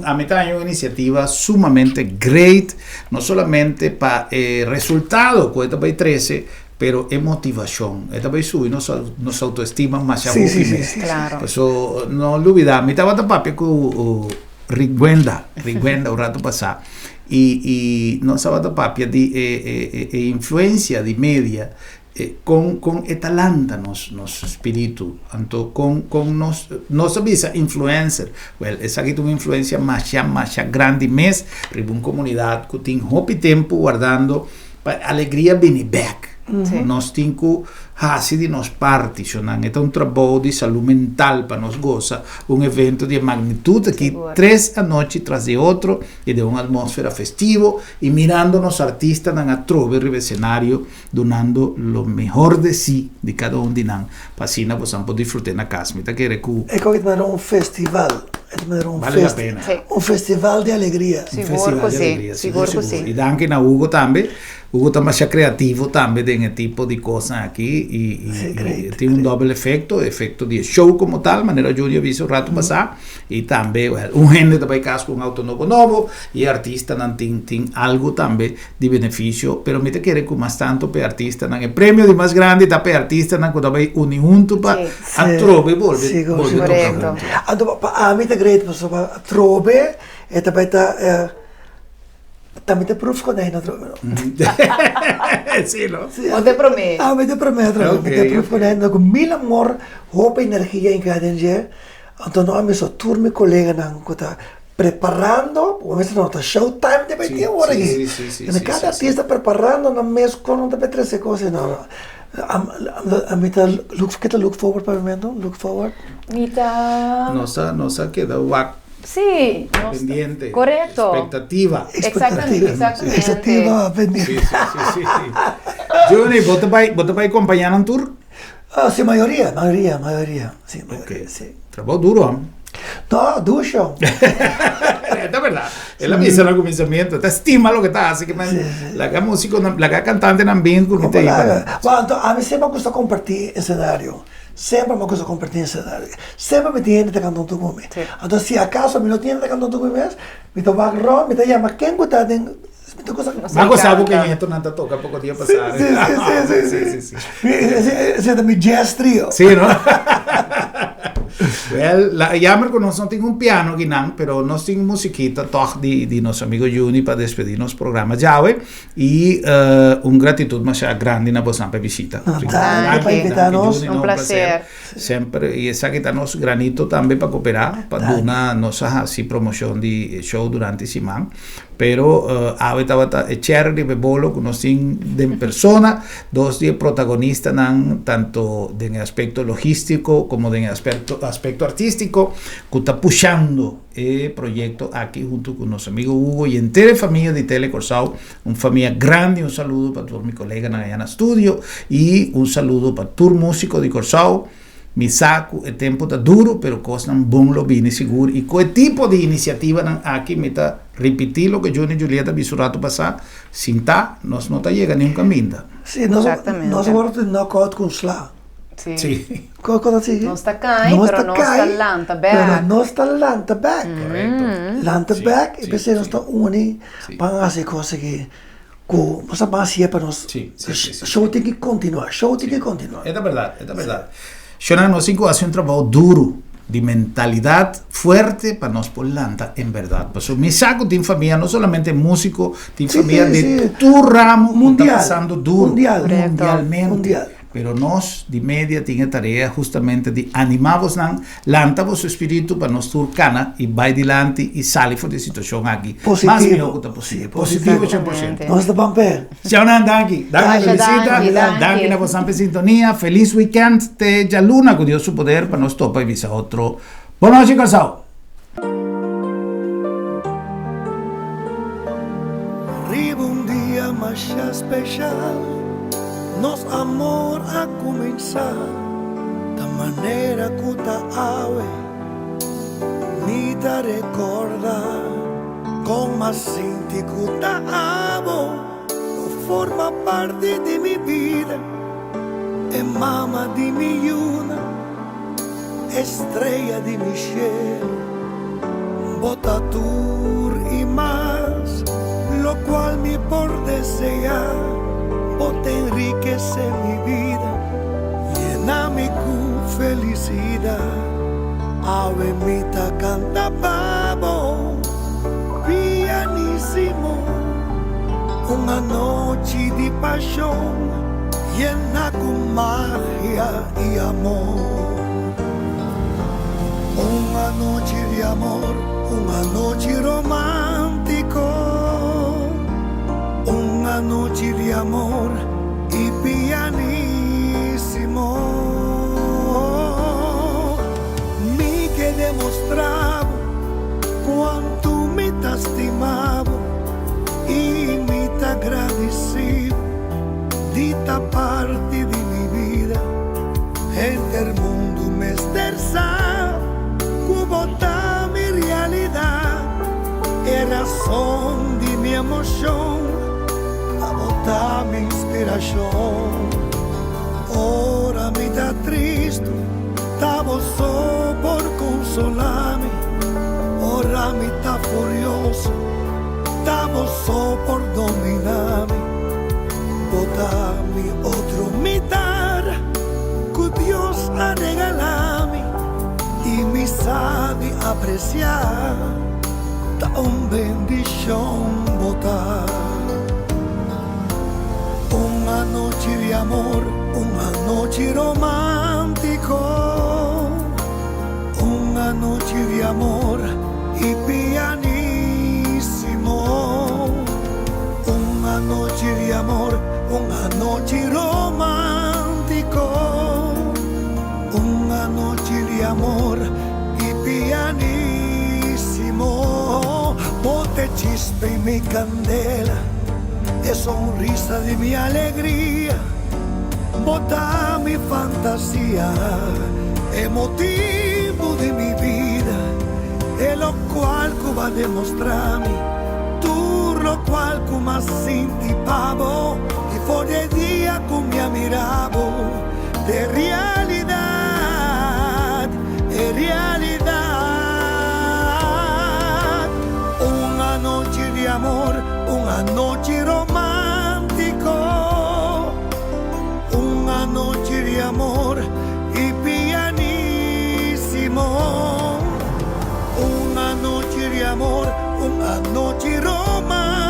A: Ami ta haña un inisiativa sumamente great, no solamente pa e resultado ku e ta bai trese, pero e motivashon. E ta bai subi nos nos autoestima masha hopi mes. Paso no lubida, mi tabata papia ku Rigwenda, Rigwenda un rato pasá, i i nos tabata papia di e e e influensia di media Kon kon e ta lanta nos nos spiritu anto kon kon nos nos ta bisa influencer wel esaki ta un influencia masha masha grandi mes riba un comunidad cu tin hopi tempo wardando pa alegria bini bek nos tin cu haci di nos parti shonan e ta un trabou di salud mental pa nos goza un evento di e magnitud aki tres anochi tras di otro y den un atmosfera festivo y mirando nos artistanan atrobe riba escenario dunando lo mehor de si di kada un di nan pa asina bosan por disfrut'é na kas. Mi ta kere ku.
C: E koki ta manera un festival. E ta manera un
A: Bale la pena.
C: Un festival di alegria.
A: Un festival di alegria, sigur sigur. I danki na Hugo tambe. Hugo ta masha kreativo tambe den e tipo di kosnan aki i i tin un dòbel efekto, efekto di e show komo tal, manera Juni a bisa un ratu pasá. I tambe, wèl, un hende ta bai kas ku un auto nobo nobo i e artistanan tin tin algu tambe di benefisio, pero mi ta kere ku mas tantu pa e artistanan, e premio di mas grandi ta pa e artistanan ku ta bai uni huntu pa atrobe bolbe bolbe toka huntu.
C: Anto pa ami ta great pasobra atrobe e ta bai ta tambe ta proef konijn atrobe no.
A: Si no.
B: Bo ta prome.
C: Ami ta prome atrobe, mi ta proef konijn ku mil amor, hopi energia hinká den dje, anto no ami so tur mi koleganan ku ta Preparando, bo mester nota show time ta bay tin ora aki. Kende kada artista preparando nan mes kon nan ta bay trese kos ei no. Ami ta look, ke ta look forward pa mi mento? Look forward?
B: Mi ta.
A: Nos a nos a keda wak.
B: Sí, nos
A: Pendiente.
B: Korekto.
A: Expectativa.
B: Exactamente, exactamente.
C: Expectativa, pendiente.
A: Sí, sí, sí, sí. Juni, bo ta bai, bo ta bai kompañá nan tur?
C: Ah, sí, mayoria, mayoria, mayoria. Sí, mayoria,
A: Ok.
C: sí.
A: Trabou duro, am.
C: No, dusho.
A: Ta berdad. El a bisa na kuminsamentu. Ta stima loke ta hasi.
C: Sí, sí.
A: Laga músikonan, laga kantantenan bin ku mi ta ei pa.
C: Bueno, anto ami semper a gusta kompartí esenario. Semper mi a gusta kompartí esenario. Semper mi tin hende ta kanta huntu ku mi. Anto si akaso mi no tin hende ta kanta huntu ku mi mes, mi ta wak rònt, mi ta yama ken ku ta den, mi ta gusta.
A: Mi a gosa bo ku e nietonan ta toka poko dia pasá.
C: Sí, sí, sí, sí, sí. Esei ta mi jazz trio.
A: Sí, no? Wel, la, jammer ku nos no tin un piano akinan, pero nos tin un musikita tòg di, di nos amigo Juni pa despedí nos programa djawe. I un gratitud masha grandi na bosnan pa e bishita.
C: No, danki pa invitá nos.
A: Un placer. Semper, i esaki ta nos granito tambe pa koperá, pa duna nos a hasi promoshon di e show durante siman. Pero awe tabata e cherry riba e bolo ku nos tin den persona dos di e protagonistanan tanto den e aspekto logístiko komo den e aspekto aspekto artístiko ku ta pushando e proyekto aki huntu ku nos amigo Hugo i henter e famia di Tele Kòrsou, un famia grandi. Un saludo pa tur mi koleganan aya na studio i un saludo pa tur músiko di Kòrsou. Mi sa ku e tempu ta duru, pero kosnan bon lo bini sigur i ku e tipo di inisiativanan aki mi ta ripití loke Juni Juliet a bisa un ratu pasá, sintá nos no ta yega niun kaminda.
C: Sí, nos nos a wòrdu knockout ku un sla.
B: Sí.
A: Sí.
C: Ko ta sigui?
B: Nos ta kai, pero nos ta lanta bèk.
C: Pero nos ta lanta bèk.
A: Korekto.
C: Lanta bèk i p'esei nos ta uni pa hasi e kos aki. Ku nos a basia pa nos show tin ki kontinuá, show tin ki kontinuá.
A: E ta bèrdat, e ta bèrdat. Shona, nos tin ku hasi un trabou duru di mentalidat fuerte pa nos por lanta en bèrdat. Pasobra mi sa ku tin famia, no solamente músiko, tin famia di tur ramo ku ta pasando duru mundialmente. Pero nos di media tin e tarea hustamente di animá bosnan, lanta boso espíritu pa nos tur kana i bai dilanti i sali for di e situashon aki mas mihó ku ta posibel. Positivo 100%.
C: Nos ta ban p'e.
A: Shawnan, danki. Danki pa bisita. Danki na bosnan p'e sintonia. Felis weekend te djaluna ku Dios su poder pa nos topa i bisa otro. Bon nochi Kòrsou!
D: Riba un dia masha special nos amor a cuminsa ta manera cu ta awe mi ta recorda con m'a sinti cu ta abo lo forma parti di mi bida e mama di mi yuna. Estrella di mi shelu, bo ta tur i mas locual mi por desea. Bo ta enrikece mi bida, yena mi cu felicidad. Awe mi ta canta pa bo pianisimo, un anochi di pasion yena cu magia. I amor. Un anochi di amor, un anochi romántico. Un anochi di amor i pianísimo. Mi ke demostrá bo cuantu mi ta stima bo i mi ta gradisí bo. Di ta parti di mi bida. Henter mundu mester sa ku bo ta mi realidat. E rason di mi emoshon, abo ta mi inspirashon. Ora mi ta tristu, ta bo so por konsolá mi. Ora mi ta furioso, ta bo so por dominá mi. Bo ta mi otro mitar ku Dios a regalá mi i mi sa di apresiá, ta un bendishon bo ta. Un anochi di amor, un anochi romántiko, un anochi di amor i pianísimo. Un anochi di amor, un anochi romántico. Un anochi di amor y pianísimo. Bo ta e chispa di mi candela, e sonrisa di mi alegria. Bo ta mi fantasia, e motivo di mi bida, e locual cu bo a demostra mi, tur locual cu m'a sinti pa bo, y for di dia cu mi a mira bo, ta realidad, e realidad. Un anochi di amor, un anochi romantico, un anochi di amor y pianisimo. Un anochi di amor, un anochi romantico.